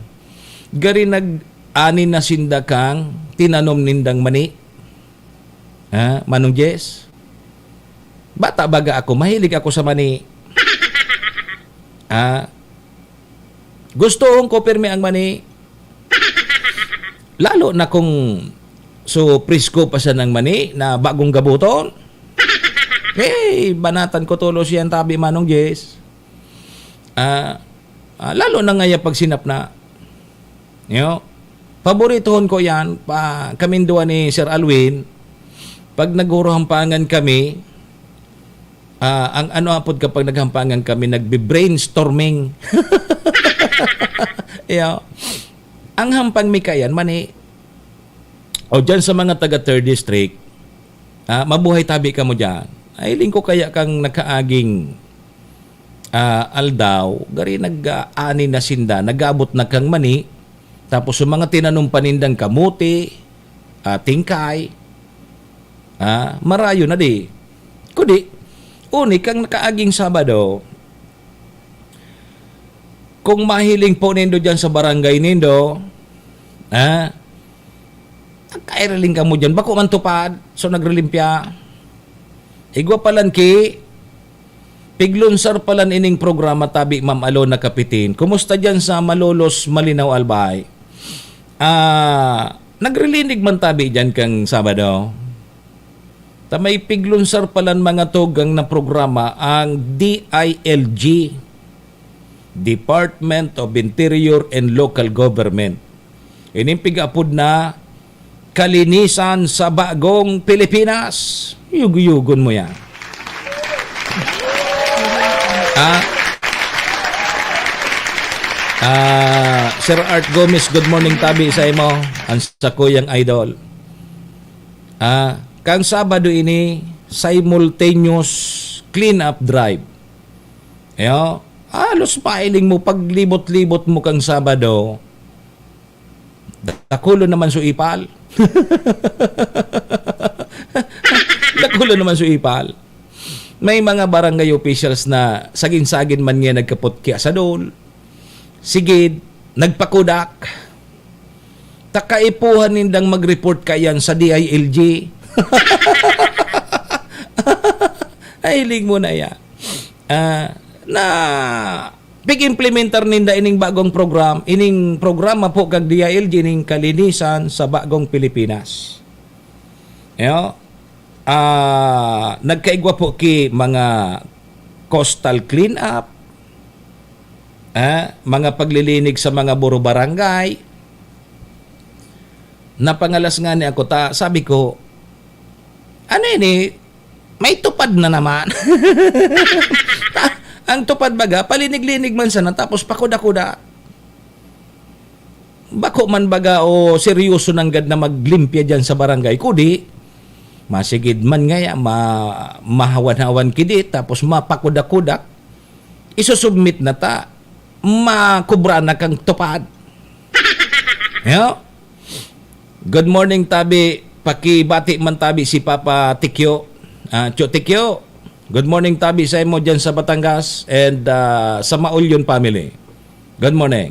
Gari, nag-ani na sinda kang tinanom nindang mani. Ha, Manong Jess? Bata baga ako, mahilig ako sa mani. Ha? Gustohon ko pirmi ang mani. Lalo na kung so presko pa siya ng mani na bagong gabuton. Hey, banatan ko tulos yan, tabi, Manong Jess. Ah, ah, lalo na ngaya pag sinapna. Yo, paboritohon ko yan, pa, kaming duwa ni Sir Alwin, pag naghuruhampangan kami, ah, ang ano apod kapag naghampangan kami, nagbe-brainstorming. Yo, Ang hampang mi kaiyan, mani, o diyan sa mga taga Third District, ah, mabuhay tabi kamo diyan. Ay, hiling ko kaya kang nakaaging, ah, aldaw, gari nag-aani na sinda, nag-abot na kang mani, tapos yung mga tinanom panindang kamote, ah, tingkay, ah, marayo na di. Kudi, uni kang nakaaging Sabado, kung mahiling po nindo diyan sa barangay nindo, ah, nagkairiling kamo diyan. Bako man tupad, so nagrilimpya. Igwa palan ki, piglunsar palan ining programa tabi, Ma'am Alona Kapitin. Kumusta diyan sa Malolos, Malinaw, Albay? Ah, nagrilinig man tabi diyan kang Sabado. Ta may piglunsar palan mga tugang na programa ang D I L G, Department of Interior and Local Government. Ining pig-apod na Kalinisan sa Bagong Pilipinas. Yug-yugon mo yan. Ah, ah, Sir Art Gomez, good morning tabi sa imo. Ang sakuyang idol. Ah, kang Sabado ini, simultaneous clean-up drive. Ayo, halos mailing mo, paglibot-libot mo kang Sabado, dakulo naman su ipal. Dakulo naman su ipal. May mga barangay officials na sagin-sagin man niya nagkapot ki asadol. Sigid, nagpakudak. Ta kaipuhan nindang mag-report kaiyan sa D I L G. Ay, hiling mo na ya. Ah, na pig-implementar ninda ining bagong program, ining programa po kag D I L G, ining Kalinisan sa Bagong Pilipinas. Yo, ah, nagkaigwa po ki mga coastal clean-up, ah, mga paglilinig sa mga buro barangay. Napangalas nga ni ako ta, sabi ko, "Ano ini? May tupad na naman." Ang tupad baga, palinig-linig man sana, tapos pakuda-kuda. Bako man baga o seryoso nanggad na maglimpya diyan sa barangay, kudi masigid man ngaya, ma-, mahawan-hawan kidi, tapos mapakuda-kuda, isusubmit na ta, makubra na kang tupad. Yo? Good morning, tabi. Pakibati man tabi si Papa Tikyo. Ah, Tyo Tikyo, good morning tabi sa imo diyan sa Batangas and, ah, sa Maulyon family. Good morning.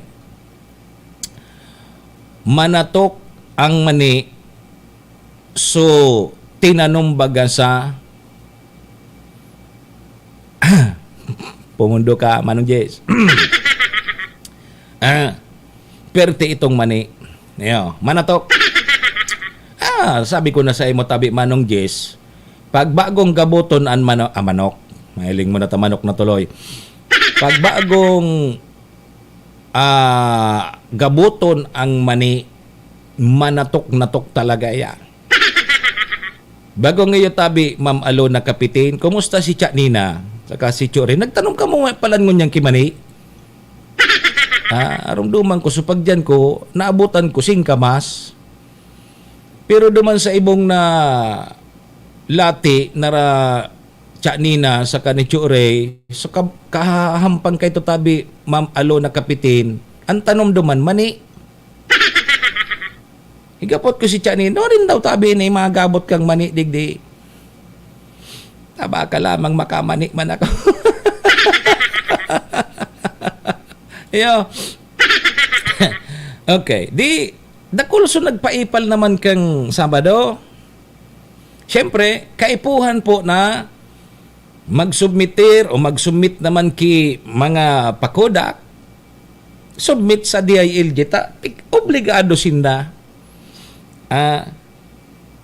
Manatok ang mani, so tinanom baga sa Pumundo ka, Manong Jess. Ah, perte itong mani. Yo, manatok. Ah, sabi ko na sa imo tabi, Manong Jess, pag bagong gaboton an mano-, ah, manok. Mahiling mo na ta, manok na tuloy. Pag bagong, ah, gaboton ang mani, manatok-natok talaga yan. Bagong iyo tabi, Ma'am Alona Kapitin, kumusta si Cha Nina? Saka si Cho Rey, nagtanom kamo palan ngunyan ki mani? Ah, arumduman ko, supagdian ko, naabutan ko singkamas. Pero duman sa ibong na lati, nara Cha Nina, saka ni Cho Rey, so ka-, kahahampang kay to tabi, Ma'am Alona Kapitin, ang tanom duman, mani. Higapot ko si Cha Nina, "Nuarin daw tabi ni magabot kang mani digdi?" Taba ka lamang, makamani man ako. Iyo. Okay, di, dakul so nagpaipal naman kang Sabado. Siyempre, kaipuhan po na magsubmitir o magsubmit naman ki mga pakodak, submit sa D I L G ta, pig-, obligado sinda. Ah,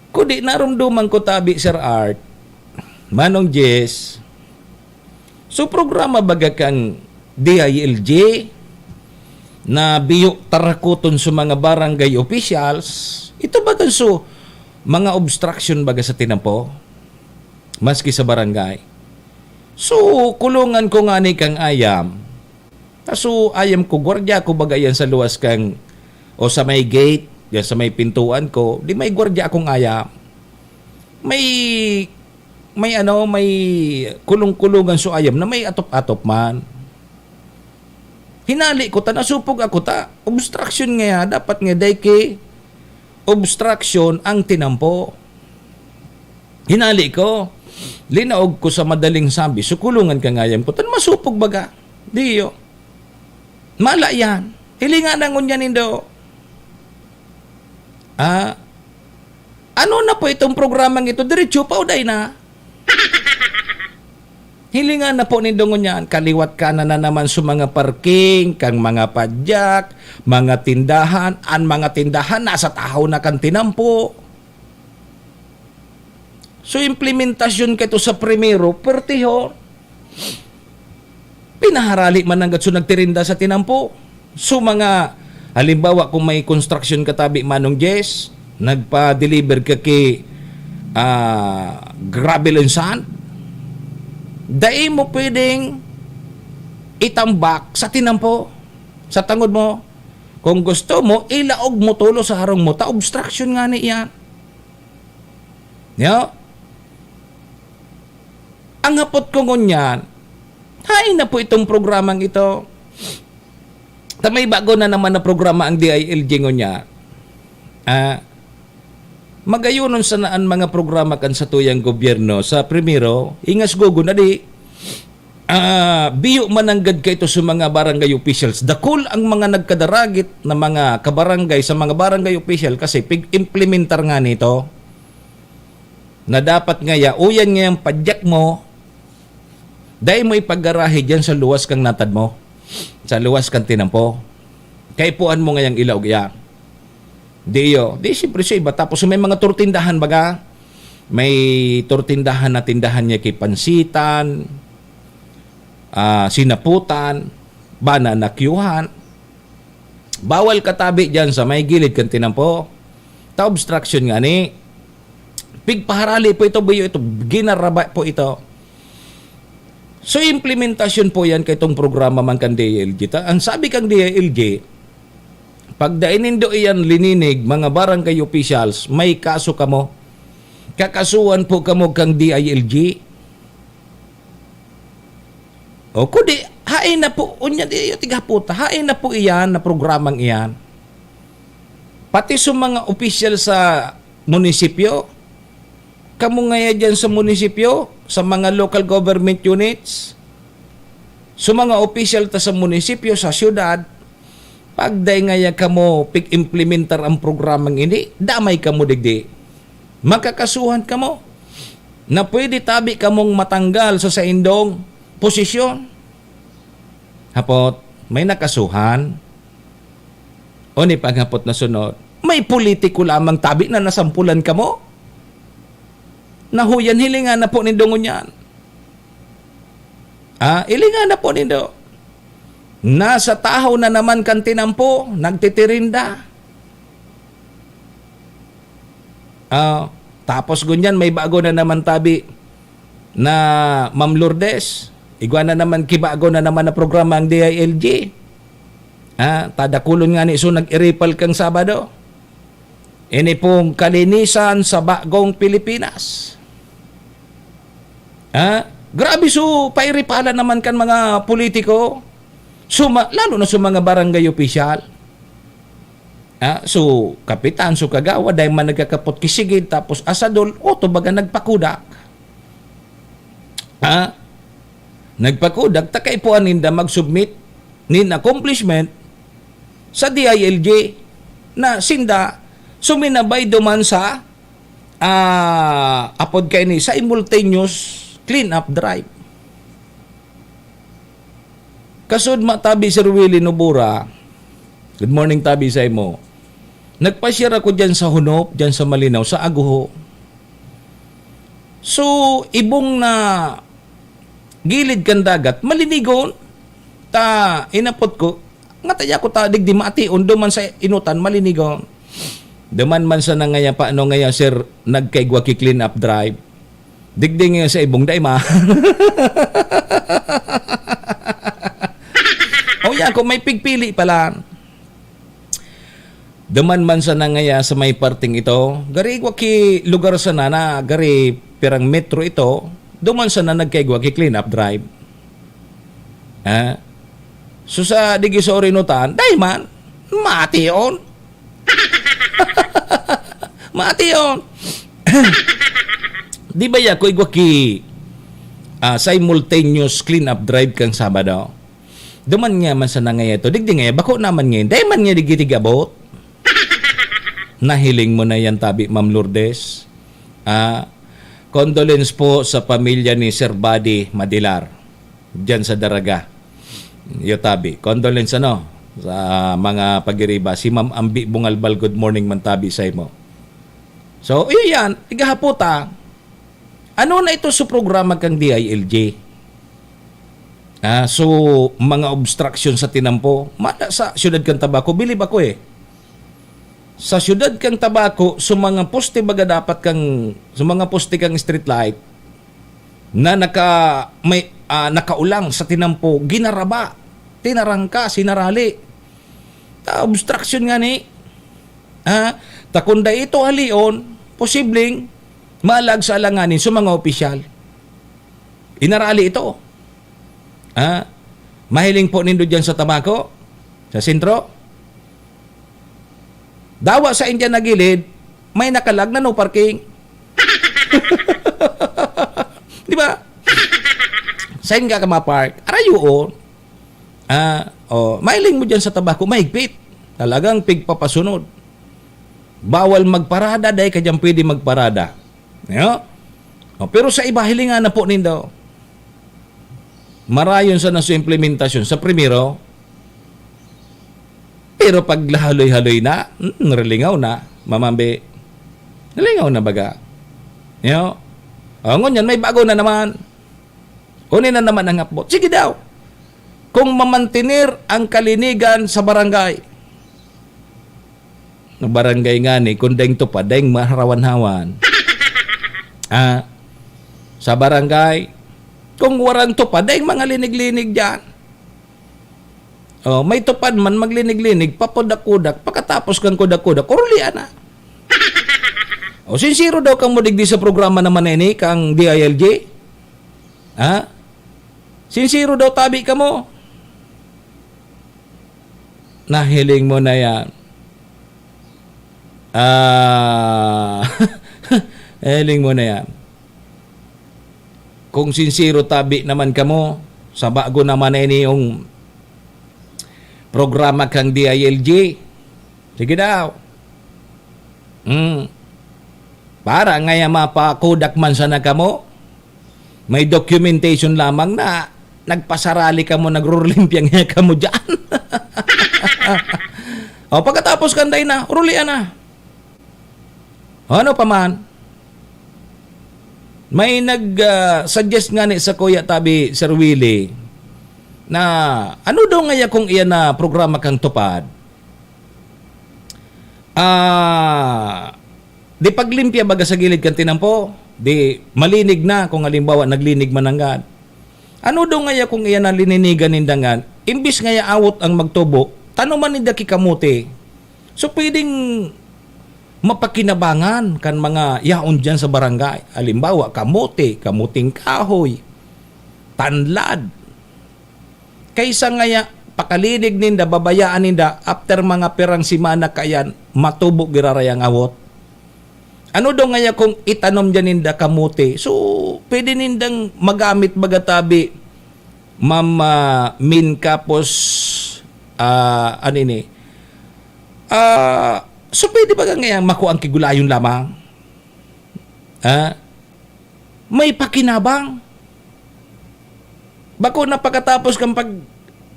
kudi narumduman ko tabi, Sir Art, Manong Jess, so programa baga kang D I L G na biyo tarakoton sa mga barangay officials, ito baga so mga obstruction baga sa tinampo, maski sa barangay. So, kulungan ko ngani kang ayam. Kaso ayam ko, gwardiya ko baga yan sa luwas kang o sa may gate, diyan sa may pintuan ko, di may gwardiya akong ayam. May, may ano, may kulong-kulungan so ayam na may atop-atop man. Hinali ko ta, nasupog ako ta. Obstruction ngaya, dapat nga dai ki obstruction ang tinampo. Hinali ko, linaog ko sa madaling sabi, sukulungan ka ngayam ko, tan masupog baga. Diyo. Mala yan. Hilinga na ngunyan nindo. Ah, ano na po itong programang ito? Diretso pa o dai na? Hilingan na po nindo ngunyan, kaliwat kanan na naman sa mga parking, kang mga padyak, mga tindahan, an mga tindahan nasa tahaw na kan tinampo. So, implementasyon kaito sa primero, pertihon. Pinaharali man nanggad so nagtirinda sa tinampo. So, mga, halimbawa, kung may construction katabi, Manong Jess, nagpa-deliver ka ki, ah, gravel and sand, dai mo pwedeng itambak sa tinampo, sa tangod mo. Kung gusto mo, ilaog mo tulo sa harong mo, ta obstruction ngani iyan. Yo? Ang hapot ko ngunyan, hain na po itong programang ito? Ta may bago na naman na programa ang D I L G ngunyan. Ah, magayonon sana an mga programa kan satuyang gobyerno. Sa primero, ingas gogo na di, ah, biyo man nanggad kaito sa mga barangay officials. Dakul ang mga nagkadaragit na mga kabarangay sa mga barangay official kasi pig-implementar nga nito na dapat ngaya, uyan ngayang padyak mo, dai mo ipagarahe diyan sa luwas kang natad mo, sa luwas kang tinampo. Kaipuhan mo ngayang ilaog iya. Di iyo. Di, siyempre sa iba. Tapos may mga turtindahan baga. May turtindahan na tindahan niya kay pansitan, ah, sinaputan, banana kyuhan. Bawal katabi diyan sa may gilid kan tinampo. Ta obstruction ngani. Pigpaharali po ito, buyo ito, ginaraba po ito. So, implementasyon po yan kaitong programa man kan D I L G. Ta, ang sabi kang D I L G, pag dai nindo iyan lininig, mga barangay officials, may kaso kamo. Kakasuhan po kamo kang D I L G. O, kundi, hain na po, unya di iyo tighaputa, hain na po iyan na programang iyan. Pati sa mga opisyal sa munisipyo, kamo ngaya diyan sa munisipyo, sa mga local government units, sa mga opisyal ta sa munisipyo, sa syudad, pag dai ngaya kamo pig-implementar ang programang ini, damay kamo digdi. Makakasuhan kamo na pwede tabi kamong matanggal sa saindong posisyon. Hapot, may nakasuhan? O ni panghapot na sunod, may politiko lamang tabi na nasampulan kamo? Nahuyan, hilingan na po nindo ngunyan. Ah, hilingan na po nindo. Nasa tahaw na naman kan tinampo, nagtitirinda. Ah, tapos ngunyan, may bago na naman tabi na Ma'am Lourdes. Igwa na naman, kibago na naman na programa ang D I L G. Ah, tadakulon ngani so nag-iripal kang Sabado. Ini pong kalinisan sa bagong Pilipinas. Ah, grabe so pairipalan naman kan mga politiko. Suma-, lalo na sa mga barangay opisyal. Ah, so, kapitan, so kagawad, dai man nagkakapot ki sigid, tapos asadol, oto baga nagpakudak. Ah, nagpakudak, ta kaipuhan ninda mag-submit nin accomplishment sa D I L G na sinda suminabay duman sa, ah, apod kaini, simultaneous clean-up drive. Kasud matabi, Sir Willie Nobura, good morning, tabi sa imo. Nagpasyar ako diyan sa Hunop, diyan sa Malinaw, sa Aguho. So, ibong na gilid kan dagat, malinigon. Ta, inapot ko, nga tayo ako ta, digdi mati, undo man sa inutan, malinigon. Duman man sa nangaya pa, ano ngaya, sir, nagkaigwa ki clean up drive. Digdi nga sa ibong, dai ma. O yan, kung may pigpili pala. Duman man sana ngaya sa may parteng ito, gari igwa ki lugar sana na gari pirang metro ito, duman sana nagkaigwa ki clean up drive. Ha? So sa digi sa Orinutan, dai man, mati on. Mati on. Di ba ya ko igwa ki ah, simultaneous clean up drive kan Sabado? Duman nga man sana ngaya to, digdi ngaya, bako naman ngayon, dai man nga digdi tig-abot. Nahiling mo na yan, tabi, Ma'am Lourdes. Ah, condolence po sa pamilya ni Sir Buddy Madilar, dyan sa Daraga. Yo, tabi. Condolence, ano, sa mga pagiriba. Si Ma'am Ambi Bungalbal, good morning man, tabi, sa imo. So, iyo yan. Igahapot, ah. Ano na ito sa programa kang D I L G? Ah, so, mga obstruction sa tinampo. Mada sa siyudad kan Tabaco, bilib ako eh. Sa siyudad kan Tabaco, sa mga poste baga dapat kang, sa mga poste kang street light, na naka, may, ah, nakaulang sa tinampo, ginaraba, tinarangka, sinarali. Ta, obstruction nga ni. Ha? Ta kung dai ito halion, posibleng maalag sa alanganin sa mga opisyal. Inarali ito. Ha? Mahiling po nindo dyan sa Tabaco? Sa sentro? Dawa sa India na gilid, may nakalag na no parking. Di ba? Saan ka ka ma-park? Arayoon. Ah, oh, mailing mo dyan sa Tabaco, mahigpit. Talagang pigpapasunod. Bawal magparada, dahil ka dyan pwede magparada. Yo? Oh, pero sa iba, hilingan na po nindo. Marayon sana sa implementasyon. Sa primero, pero pag lahaloy-haloy na, hmm, nalingaw na, mamambi. Nalingaw na baga. Yo? O, ngunyan, may bago na naman. Uni na naman ang hapbot. Sige daw. Kung mamantener ang kalinigan sa barangay, na barangay ngani, kung daing tupad, daing maharawan-hawan. Ah, sa barangay, kung warang tupad, daing mga linig-linig dyan. Oh, may tupad man, maglinig-linig, papudak-kudak, pakatapos kang kudak-kudak, urulian na. O, sinsiro daw kamo digdi sa programa naman na ini, kang D I L G? Ha? Sinsiro daw tabi kamo? Nahiling mo na yan. Ah, nahiling mo na yan. Kung sinsiro tabi naman kamo, sa bago naman na ini yung programa kang D I L G, sige daw. Hmm. Para ngaya mapakudak man sana kamo, may documentation lamang na nagpasarali kamo, nagrurolimpya ngaya kamo dyan. O, pagkatapos kanday na, urulian na. Ano pa man? May nag, ah, suggest nga ni sa Kuya Tabi, Sir Willie, na ano daw ngaya kung iyan na programa kang tupad? Ah, di paglimpya baga sa gilid kan tinampo, di malinig na kung halimbawa naglinig man nanggad. Ano daw ngaya kung iyan na lininigan ninda ngan, imbis ngaya awot ang magtubo, tanuman ninda ki kamote. So, pwedeng mapakinabangan kan mga yaon diyan sa barangay. Halimbawa, kamote, kamuting kahoy, tanlad. Kaysa ngaya, pakalinig ninda, babayaan ninda, after mga pirang semana kayan, matubo giraray ang awot. Ano daw ngaya kung itanom diyan ninda kamote? So, pwede nindang magamit baga tabi, Ma'am, ah, Min Kapos, ah, ano ini? Ah, so pwede baga ngaya makuha ang kigulayon lamang? Ah, may pakinabang. Bako na pagkatapos kang pag-,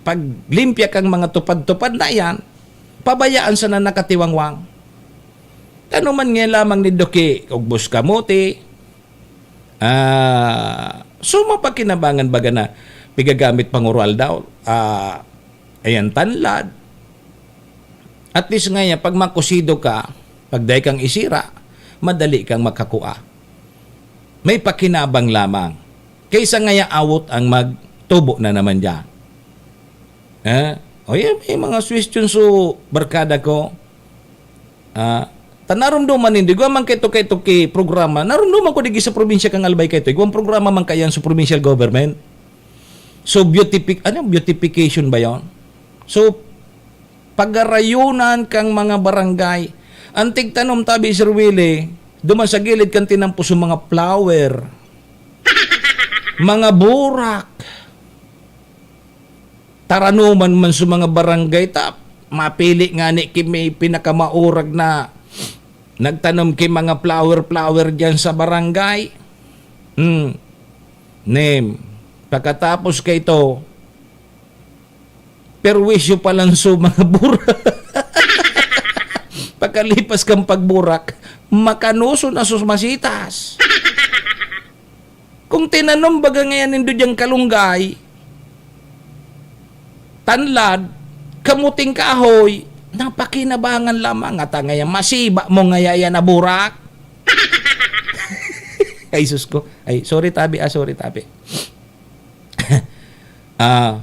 paglimpya kang mga tupad-tupad na yan, pabayaan sana nakatiwangwang. Tanuman nga lamang ni Doki, ugbos kamote. Ah, so mapakinabangan baga na pigagamit pangurualdaw. Ah, ayan, tanlad. At least ngaya, pag makusido ka, pag dai kang isira, madali kang makakua. May pakinabang lamang. Kaysa ngaya awot ang magtubo na naman diyan. Eh? O yan, may mga suwestyon so, barkada ko. Ah, ta narumduman nindo, igwa man kaito, kaito ki programa. Narumduman ko digdi sa probinsya kan Albay kaito. Igwang programa man kaiyan sa provincial government. So, beautific-, ano, beautification ba yon? So, pagarayunan kang mga barangay. Ang tigtanom tabi, Sir Willie, duman sa gilid kan tinampo sa mga flower, mga burak. Taranuman man sa mga barangay, ta mapili nga ni ki may pinakamaurag na nagtanom ki mga flower-flower diyan sa barangay. Hmm. Name. Pagkatapos kaito, perwisyo pa lang sa mga burak. Pagkalipas kang pagburak, makanoso na sus masitas. Kung tinanom baga ngayan nindo diyang kalunggay, tanlad, kamuting kahoy, napakinabangan lamang. Ata ngayon, masiba mo ngaya yan na burak. Ay, sus ko. Ay, sorry, tabi. Ah, sorry, tabi. Ah,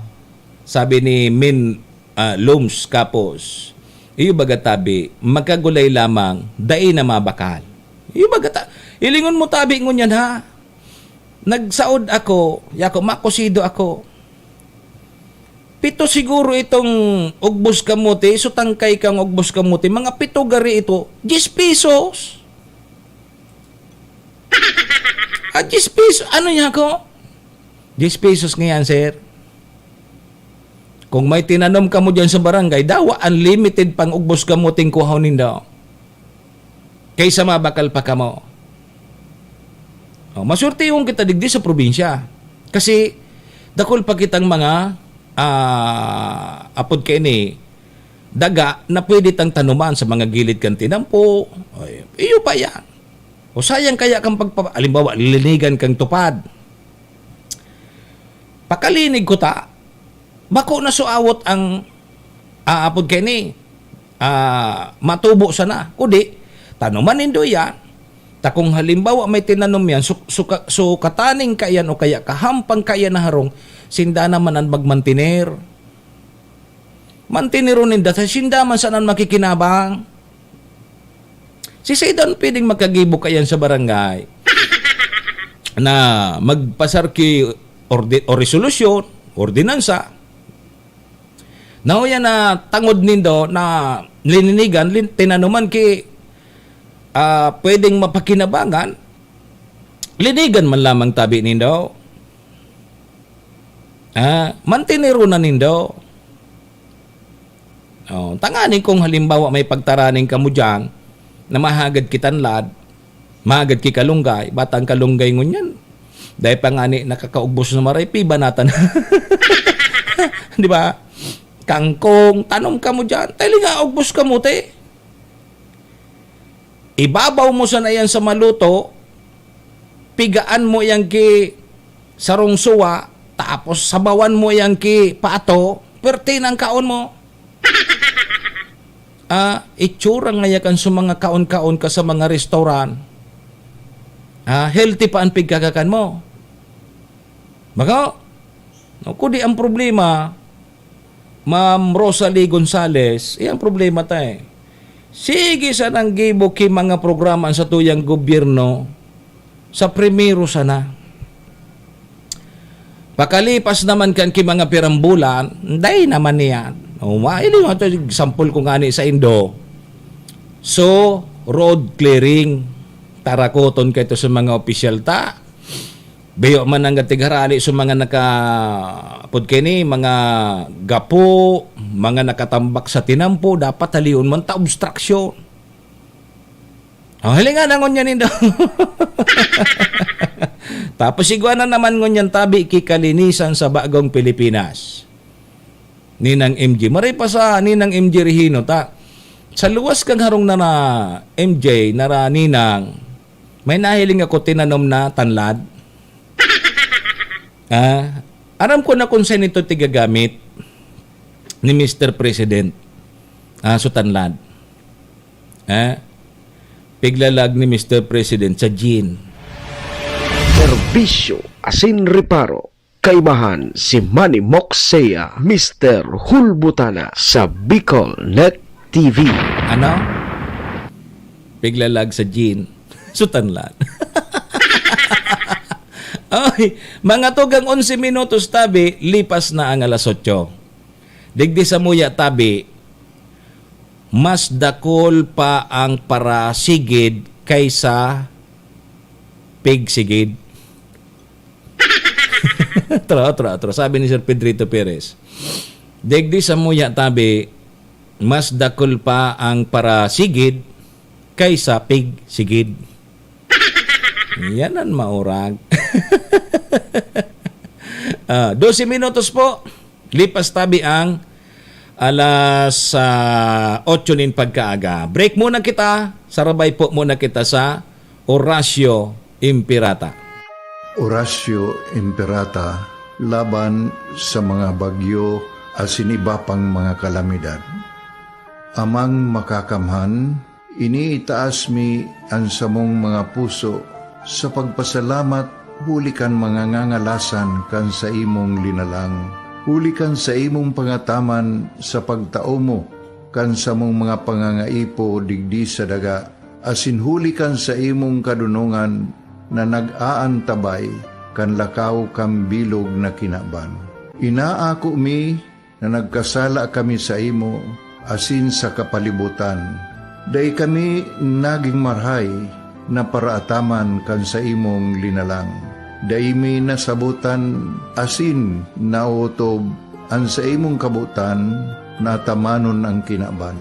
sabi ni Min, ah, Lums Kapos, "Iyo baga tabi, magkagulay lamang, dai na mabakal." Iyo baga ta-, ilingon mo tabi ngunyan, ha? Nagsaod ako, yako, makusido ako. Pito siguro itong ugbos kamote, so tangkay kang ugbos kamote, mga pito gari ito, diyes pesos. Ah, diyes pesos, ano niya ako? Diyes pesos ngayon, sir. Kung may tinanom kamo diyan sa barangay, dawa unlimited pang ugbos kamoting kuhaon ninda. Kaysa mabakal pa kamo. Oh, masurtihon kita digdi sa probinsya. Kasi dakul pa kitang mga, ah, apod kaini, daga na pwede tang tanuman sa mga gilid kan tinampo. Ay, iyo pa yan. O sayang kaya kang pagpa-, halimbawa, lilinigan kang tupad. Pakalinig ko ta, bako na suawot ang aapod kaini, ah, matubo sana. Kudi, tanuman nindo yan. Ta kung halimbawa may tinanom yan, su-, suka-, sukataning kaiyan o kaya kahampang kaiyan na harong, sinda naman an magmantiner. Mantineron ninda, ta sinda man sana an makikinabang. Si Saidan pwedeng makagibo kayan sa barangay na magpasar ki ordi-, o resolusyon, ordinansa, na uya na tangod nindo na lininigan, lin-, tinanuman ki, ah, pwedeng mapakinabangan, linigan man lamang tabi nindo. Ah, mantineron na nindo. Oh, tanganing kung halimbawa may pagtaraning kamo diyan na mahagad ki tanlad, mahagad ki kalunggay, batang kalunggay ngunyan. Dai pa ngani nakakaugbos na maray, pibanatan. Di ba? Kangkong, tanom kamo diyan. Tali nga, ugbos kamote. Ibabaw mo sana yan sa maluto, pigaan mo yan ki sarong suwa, tapos sabawan mo yan ki pato, pwerte nang kaon mo. Ah, itsura nga yakan sa mga kaon-kaon ka sa mga restaurant. Ah, healthy pa ang pigkakakan mo. Baka, no, kundi ang problema, Ma'am Rosalie Gonzales, iyang problema ta eh. Sige sanang gibo ki mga programa sa tuyang gobyerno sa primero sana. Pakalipas naman kan ki mga pirang bulan, dai naman niyan. O, maili mo ito, example ko nga ni sa Indo. So, road clearing, tarakoton ka ito sa mga opisyal ta. Biyo man ang gatig harali sa mga naka-, apod kaini, mga gapo, mga nakatambak sa tinampo, dapat halion man ta obstruction. Oh, hilinga na ngunyan nindo. Tapos igwa na naman ngunyan tabi ki kalinisan sa bagong Pilipinas. Ninang M J. Maray pa sa Ninang M J Regino, ta. Sa luwas kang harong na na M J, nara Ninang, may nahiling ako tinanom na tanlad. Ah, aram ko na kung saan ito tigagamit ni Mister President. Ah, so tanlad. Ah, piglalag ni Mister President sa gin. Serbisyo asin reparo. Kaibahan si Manny Moxea, Mister Hulbutana sa Bicol Net T V. Ano? Piglalag sa gin. Sutan lang. Ay, mga tugang onse minutos tabi, lipas na ang alas otso. Digdi sa muya tabi, mas dakul pa ang parasigid kaysa pigsigid. Otro, otro, otro. Sabi ni Sir Pedrito Perez, "Digdi sa muya tabi, mas dakul pa ang parasigid kaysa pigsigid." Yan ang maurag. Ah, dose minutos po. Lipas tabi ang alas, ah, otso nin pagkaaga. Break muna kita. Sarabay po muna kita sa Oratio Imperata. Oratio Imperata laban sa mga bagyo asin iba pang mga kalamidad. Amang Makakamhan, iniitaas mi an samong mga puso sa pagpasalamat huli kan mga ngangalasan kan saimong linalang, huli kan saimong pangataman sa pagtao mo kan samong mga pangangaipo digdi sa daga, asin huli kan saimong kadonongan na nag-aantabay kan lakaw kan bilog na kinaban. Inaako mi na nagkasala kami saimo asin sa kapalibotan. Dai kami nagin marahay na paraataman kan saimong linalang. Dai mi nasabotan asin naotob an saimong kabotan na atamanon an kinaban.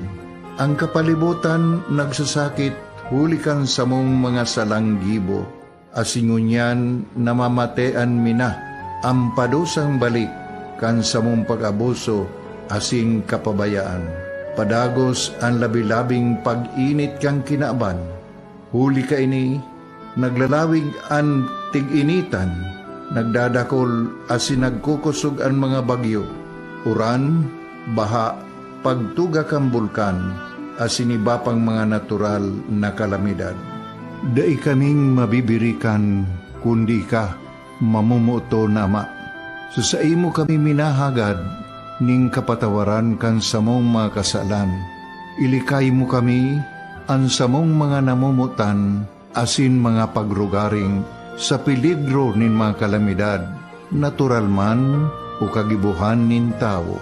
An kapalibotan nagsasakit huli kan samong mga salang gibo, asin ngunyan namamatean mi na an padusang balik kan samong pag-abuso asin kapabayaan. Padagos an labi-labing pag-init kan kinaban. Huli kaini, naglalawig an tig-initan, nagdadakol asin nagkukosog an mga bagyo, uran, baha, pagtuga kan bulkan, asin iba pang mga natural na kalamidad. Dai kaming mabibirikan, kundi ika, mamomoton na Ama. Sa saimo kami minahagad nin kapatawaran kan samong mga kasalan. Ilikay mo kami, an samong mga namomotan, asin mga pagrugaring sa peligro nin mga kalamidad, natural man o kagibohan nin tawo.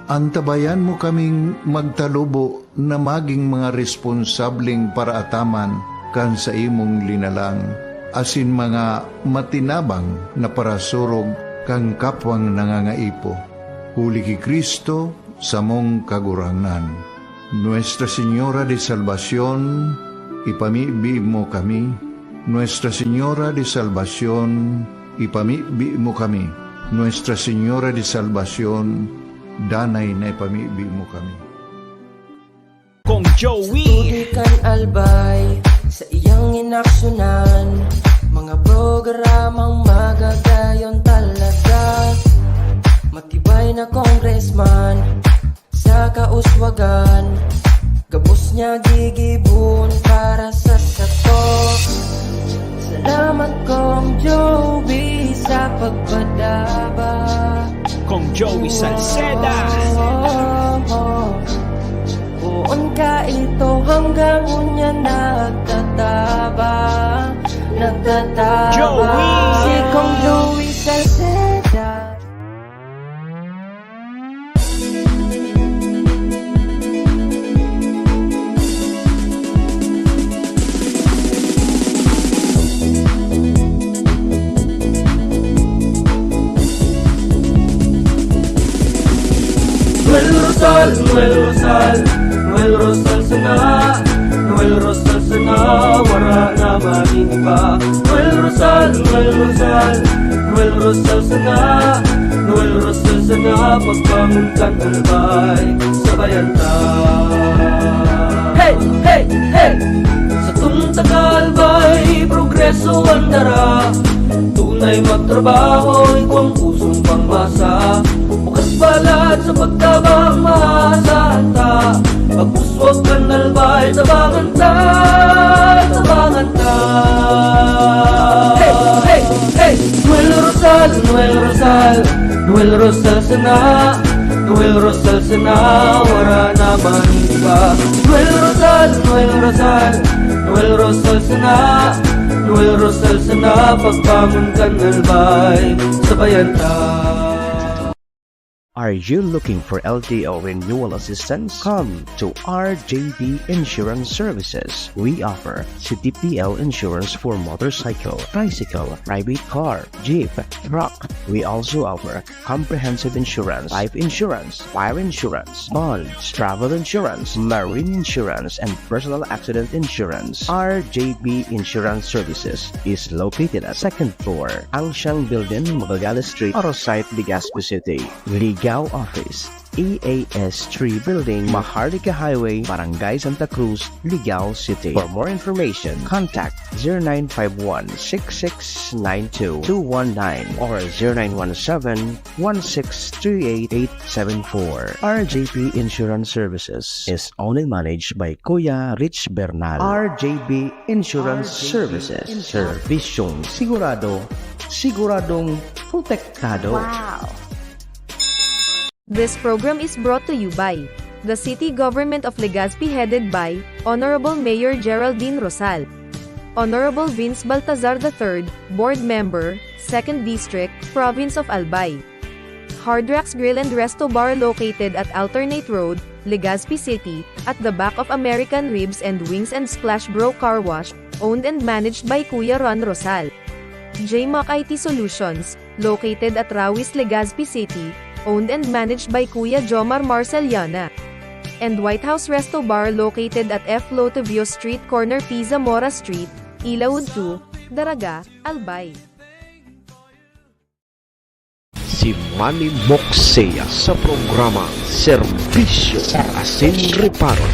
Antabayan mo kaming magtalubo na magin mga responsableng paraataman kan saimong linalang, asin mga matinabang na parasurog kan kapwang nangangaipo. Huli ki Cristo, samong Kagurangnan. Nuestra Señora de Salvacion, ipamibi mo kami. Nuestra Señora de Salvacion, ipamibi mo kami. Nuestra Señora de Salvacion, danay na ipamibi mo kami. Kong Joey. Tubig kan Albay sa iyang inaksyonan, mga programang magagayon talaga. Matibay na congressman sa kauswagan, gabos niya gigibon para sa sato. Salamat, Kong Joey, sa pagpadaba. Kong Joey Salceda. Poon ka ito hanggang unya nagtataba, nagtataba. Joey. Si Kong Joey Salceda. Noel Rosal, Noel Rosal, Noel Rosal sana, Noel Rosal sana, wara na magin iba. Noel Rosal, Noel Rosal, Noel Rosal sana, Noel Rosal sana, pagbangon kan Albay, sabayan ta. Hey, hey, hey! Satong taga-Albay, progreso an dara. Tunay magtrabaho, igwang pusong pangmasa. Bukas palad sa pagtabang, maasahan ta. Pag-uswag kan Albay, tabangan ta, tabangan ta. Hey, hey, hey! Noel Rosal, Noel Rosal, Noel Rosal sana, Noel Rosal sana, wara na man iba. Noel Rosal, Noel Rosal, Noel Rosal sana, Noel Rosal sana, pagbangon kan Albay, sabayan ta. Are you looking for L T O renewal assistance? Come to R J B Insurance Services. We offer C T P L insurance for motorcycle, tricycle, private car, jeep, truck. We also offer comprehensive insurance, life insurance, fire insurance, bonds, travel insurance, marine insurance, and personal accident insurance. R J B Insurance Services is located at second floor, Angshang Building, Magallanes Street, Arosite, Legazpi City. Ligao Office, E A S three Building, Maharlika Highway, Barangay Santa Cruz, Ligao City. For more information, contact zero nine five one six six nine two two one nine or zero nine one seven one six three eight eight seven four. R J P Insurance Services is owned and managed by Kuya Rich Bernal. R J P Insurance Services. Servisyong sigurado, siguradong protektado. Wow! This program is brought to you by the City Government of Legazpi, headed by Honorable Mayor Geraldine Rosal, Honorable Vince Baltazar the third, Board Member, Second District, Province of Albay. Hard Rocks Grill and Resto Bar, located at Alternate Road, Legazpi City, at the back of American Ribs and Wings and Splash Bro Car Wash, owned and managed by Kuya Ron Rosal. J Mac I T Solutions, located at Rawis, Legazpi City, owned and managed by Kuya Jomar Marceliana. And White House Resto Bar, located at F Lotovio Street, corner P Zamora Street, Ilaud two, Daraga, Albay. Si Manny Moksea sa programa Serbisyo Asin Reparo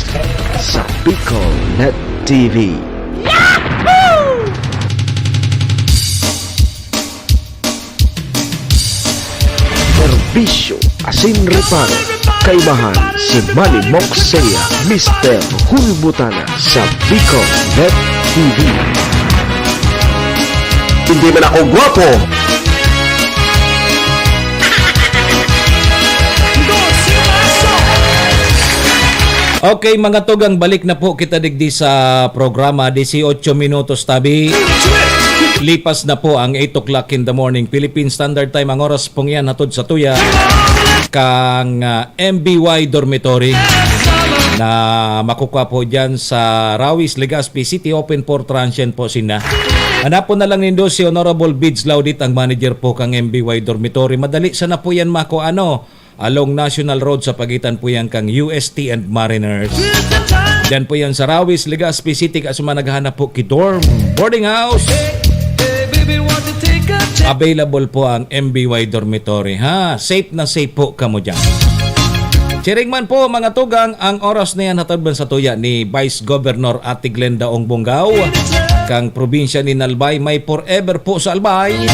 sa Bicol Net T V. Serbisyo Asin Reparo. Kaibahan si Manny Moksea, Mister Hulbutana sa Bicol Net T V. Hindi man ako gwapo. Okay, mga tugang, balik na po kita digdi sa programa. Dieciocho minutos tabi. Lipas na po ang eight o'clock in the morning, Philippine Standard Time. Ang oras pong yan, hatod sa tuya kang, ah, M B Y Dormitory na makukuha po dyan sa Rawis, Legazpi City. Open for transient po sina. Hanapon na lang nindo si Honorable Bids Laudit, ang manager po kang M B Y Dormitory. Madali sana po yan makuha, ano, along National Road sa pagitan po yan kang U S T and Mariners. Diyan po yan sa Rawis, Legazpi City. Kaso man naghahanap po ki dorm, boarding house. Available po ang M B Y Dormitory, ha? Safe na safe po kamo dyan. Siring man po, mga tugang, ang oras na yan hatod man sa tuya ni Vice Governor Ate Glenda Ong Bongao. Kang probinsya ni Albay, may forever po sa Albay.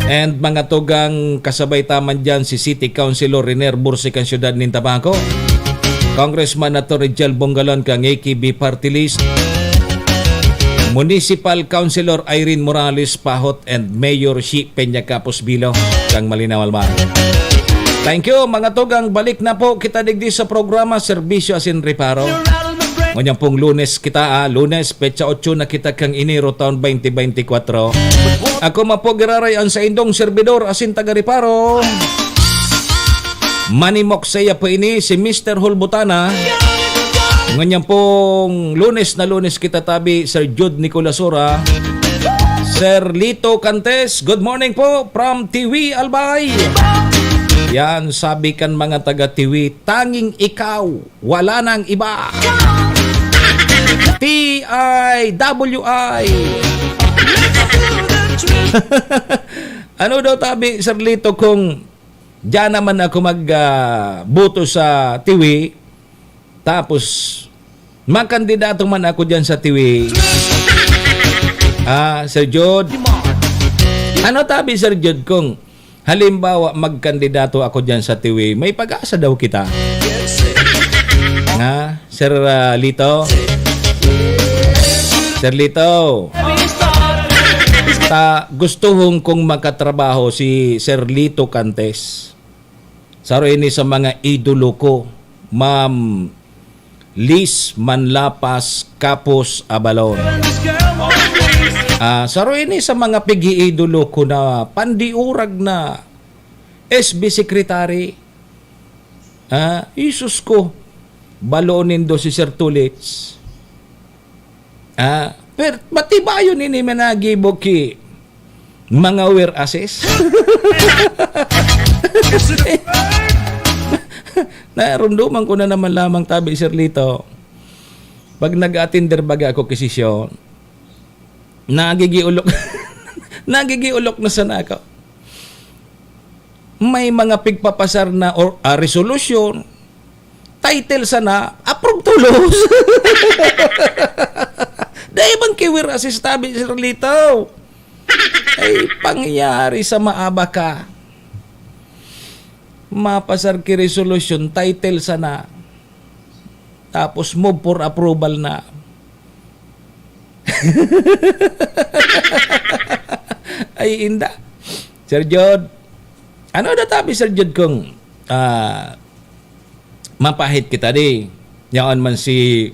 And mga tugang, kasabay ta man dyan si City Councilor Riner Bursi kang siyudad nin Tabaco. Congressman Attorney Jel Bongalon kang A K B Party List. Municipal Councilor Irene Morales Pahot and Mayor Shi Peña Capos Bilo kang Malinao, Albay. Thank you, mga tugang. Balik na po kita digdi sa programa Serbisyo Asin Reparo. Ngunyan pong Lunes kita, ah, Lunes, petsa otso na kita kang Enero, taon twenty twenty-four. Ako man po giraray ang saindong serbidor asin taga-reparo, Manny Moksea po ini, si Mister Hulbutana. Ngunyan pong Lunes na Lunes kita tabi, Sir Jude Nicolasura. Sir Lito Cantes, good morning po from Tiwi, Albay. Yan, sabi kan mga taga Tiwi, "Tanging ikaw, wala nang iba." T I W I. Ano daw tabi, Sir Lito, kung diyan naman ako mag, ah, boto sa Tiwi, tapos magkandidato man ako diyan sa Tiwi? Ah, Sir Jude? Ano tabi, Sir Jude, kung halimbawa magkandidato ako diyan sa Tiwi, may pag-asa daw kita? Ha, Sir, ah, Lito? Sir Lito? Ta, gustuhon kong makatrabaho si Sir Lito Cantes. Saro ini sa mga idolo ko, Ma'am Liz Manlapas Capos Abalon. Ah, saro ini sa mga pig-iidolo ko na pandiurag na S B secretary. Ah, isus ko, baloon nindo si Sir Tulits. Ah, per-, matibayon ini managibo ki mga wear assist. Narumduman ko na naman lamang tabi, Sir Lito. Pag nag-attender baga ako ki sesyon, nagigiulok, nagigiulok na sana ako. May mga pigpapasar na or, ah, resolusyon, title sana, approve tulos. Dahil bang ki wear assist tabi, Sir Lito? Ay, pangyayari sa maaba ka. Mapasar ki resolusyon, title sana. Tapos move for approval na. Ay, inda. Sir Jod, ano na tabi, Sir Jod, kung, ah, mapahit kita di? Yaon man si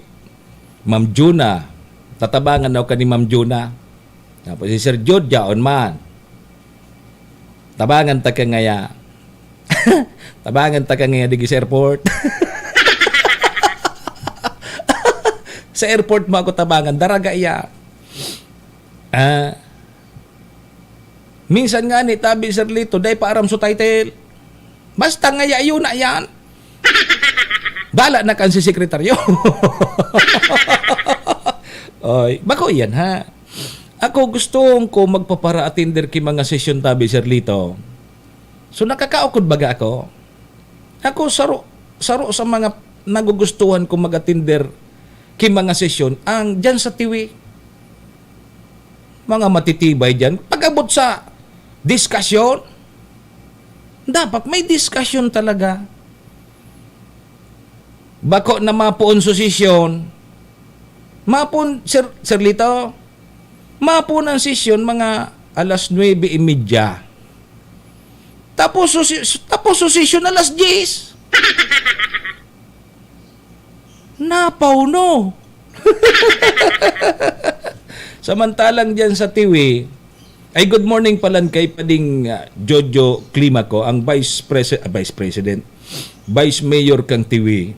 Ma'am Juna. Tatabangan daw ka ni Ma'am Juna. Tapos si Sir Jod, yaon man. Tabangan ta ka ngaya. Tabangan ta ka ngaya digi sa airport. Sa airport mo ako tabangan, daraga iya. Ah, minsan nga ni, tabi, Sir Lito, dai pa aram so title. Basta ngaya yun na yan. Bala na kan si sekretaryo. Oy, bako yan, ha? Ako, gusto ko magpapara-attender ki mga sesyon tabi, Sir Lito. So, nakakaukod baga ako? Ako, saro, saro sa mga nagugustuhan ko mag-attender ki mga sesyon, ang dyan sa Tiwi. Mga matitibay dyan. Pag-abot sa diskasyon, dapat may diskasyon talaga. Bako na mapoon so sesyon, mapoon, Sir, Sir Lito, mapoon ang sesyon mga alas nuebe y media. Tapos so si-, tapos so sesyon alas diyes. Napaw, no? Samantalang diyan sa Tiwi, ay, good morning palan kay Pading, ah, Jojo Climaco, ang Vice Presi-, ah, Vice President, Vice Mayor kang Tiwi.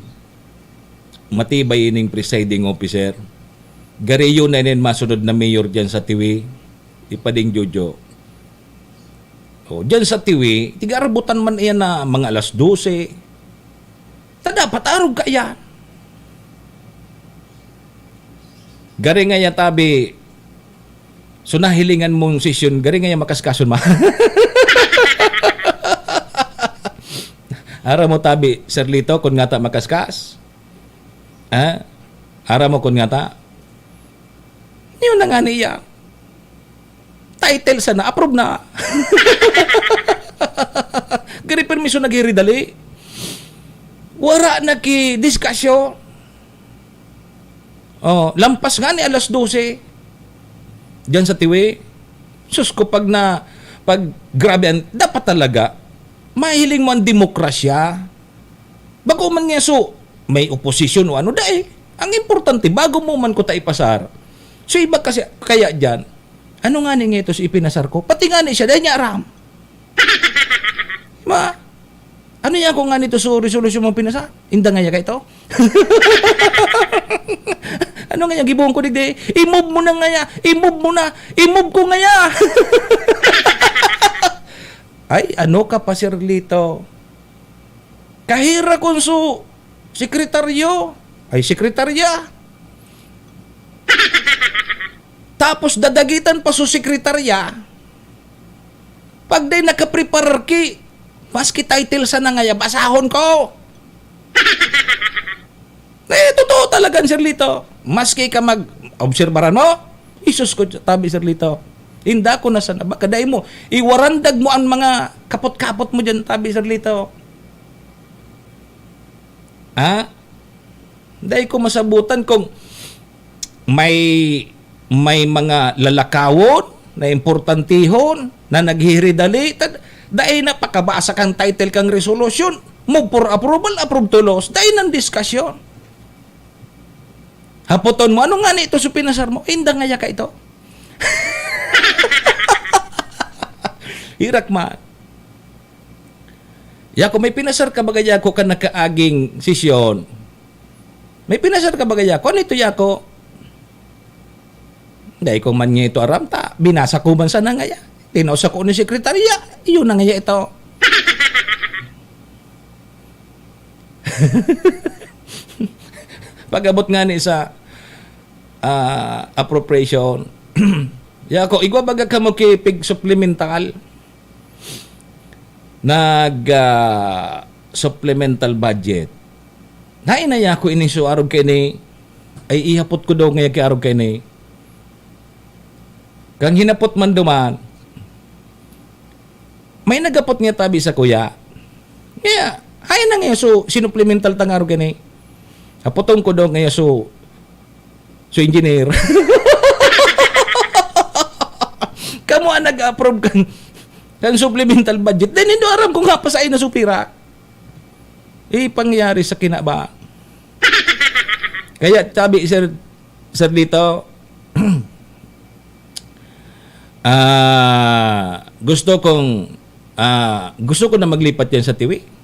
Matibay ining presiding officer. Gariyo na inin masunod na mayor diyan sa Tiwi, i Pading Jojo. O, diyan sa Tiwi, tiga-arabutan man iyan na mga alas dose. Ta dapat arog kaya. Gari nga yan, tabi, so nahilingan mong sesyon, gari nga yan makaskason ma. Aram mo, tabi, Sir Lito, kun ngata makaskas? Ha? Aram mo kun ngata? Yun na nga niya. Title sana, approve na. Gari permiso naghiridali. Wara na ki diskasyon. Oh, lampas nga ni alas dose. Diyan sa Tiwi. Sus ko, pag na, pag grabe ang, dapat talaga, mahiling mo ang demokrasya. Bako man nga so, may oposisyon o ano, dai. Ang importante, bago mo man ko ta ipasar. So, iba kasi, kaya dyan, ano nga ni nga ito si ipinasar ko? Pati nga ni siya, dai niya aram. Ma, ano yan kung nga nito so resolusyon mo pinasa? Inda nga ya ka ito? Ano nga yan, gibuhon ko digdi? I-move mo na nga ya. I-move mo na. I-move ko nga ya. Ay, ano ka pa, Sir Lito? Kahira kun su sekretaryo, ay, sekretarya. Tapos dadagitan pa su sekretarya. Pag day nakapreparar ki, maski title sana ngaya, basahon ko. Eh, totoo talaga, Sir Lito. Maski ka mag-, obserbaran mo, isus ko, tabi, Sir Lito. Inda ko na sana, baka dai mo, iwarandag mo ang mga kapot-kapot mo dyan, tabi, Sir Lito. Ha? Dai ko masabutan kung may, may mga lalakawon na importantihon na naghihiridali. Tad-, dai na pakabasa kang title kang resolusyon. Move for approval, approve to laws. Dai nang diskasyon. Hapoton mo, "Ano nga ni ito sa pinasar mo?" "Inda ngaya ka ito." Hirak man. "Yako, may pinasar ka baga yako kan nakaaging sesyon? May pinasar ka baga yako? Ano ito yako?" "Dai ko man niya ito aram ta. Binasa ko man sana ngaya. Tinao sa ko ni sekretarya. Iyo na ngaya ito." Pag-abot nga ni sa, ah, appropriation, "Yako, igwa baga kamo ki pig-supplemental? Nag, ah, supplemental budget." "Hain na yako ini so arog kaini?" "Ay, ihapot ko daw ngaya ki arog kaini." Kan hinapot man duman, may naghapot niya tabi sa kuya. Kaya, "Hain na ngaya so sinuplemental ta nga arog kaini?" "Hapoton ko daw ngaya so, so engineer." Kamo ang nag-approve kan, kan supplemental budget. Then, hindi aram kung nga pa sa ina supira. Ipangyari sa kinaba. Kaya, sabi, Sir, Sir Lito, ah, gusto kong, ah, gusto ko na maglipat yan sa Tiwi.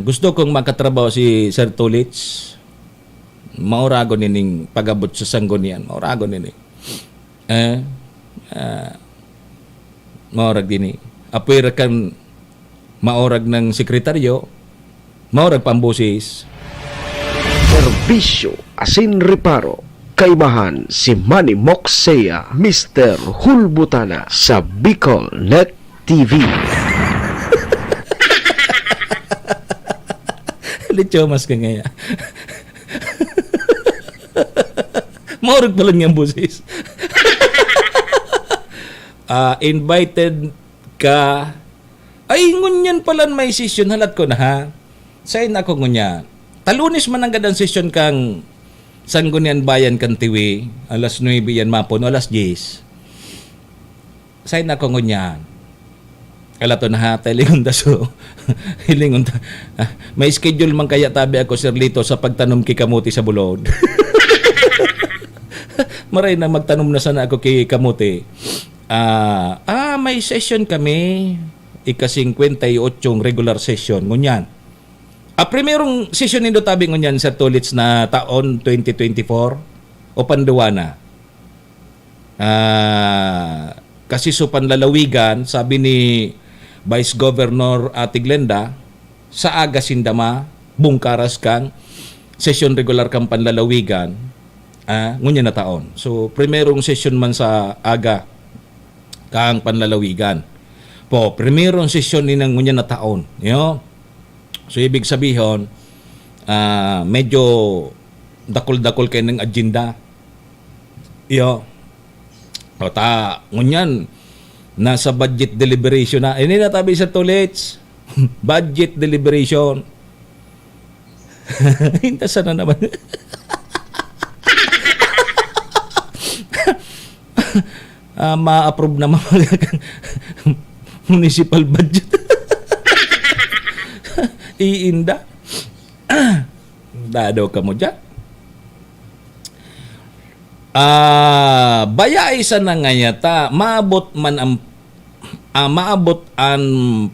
Gusto kong makatrabaho si Sir Tulits. Mauragon nining pag-abot sa sanggunian. Mauragon nini. Eh, ah, maurag dini. Apoy ra kan maurag ng sekretaryo, maurag pambusis. Serbisyo asin reparo. Kaibahan si Manny Moxea, Mister Hulbutana sa Bicol Net T V. Lityomas ka ngaya. Maurag pala niyang boses. Ah, invited ka. Ay, ngunyan pala may sesyon. Halat ko na, ha? Sain ako ngunyan. Talunes man nanggad ang sesyon kang Sanggunian Bayan kan Tiwi. Alas nuebe yan mapon o alas diyes. Sain ako ngunyan. Kalato na ha, ta hilingon ta so. Hilingon ta. Ah, may schedule man kaya tabi ako, Sir Lito, sa pagtanom ki kamote sa bulod. Maray na magtanom na sana ako ki kamote. Ah, ah, may session kami. Ika-singkwenta y otso regular session. Ngunyan. Ah, primerong session nindo tabi ngunyan, Sir Tulits, na taon twenty twenty-four o panduwa na? Ah, kasi so panlalawigan, sabi ni Vice Governor Ate Glenda, sa aga sinda mabungkaras kan sesyon regular kan panlalawigan, ah, ngunyan na taon. So, primerong sesyon man sa aga kan panlalawigan. Po, primerong sesyon ni nang ngunyan na taon. Yo? So, ibig sabihon, ah, medyo dakul-dakul kayo ng agenda. Iyo. O ta, ngunyan, nasa budget deliberation na. Ini na tabi sa Tulits. Budget deliberation. Intasan na naman. Ah, ma-approve naman municipal budget. Iinda. Dadaw ka mo dyan. Ah, baya isa na ngayata, maabot man ang, ah, maabot ang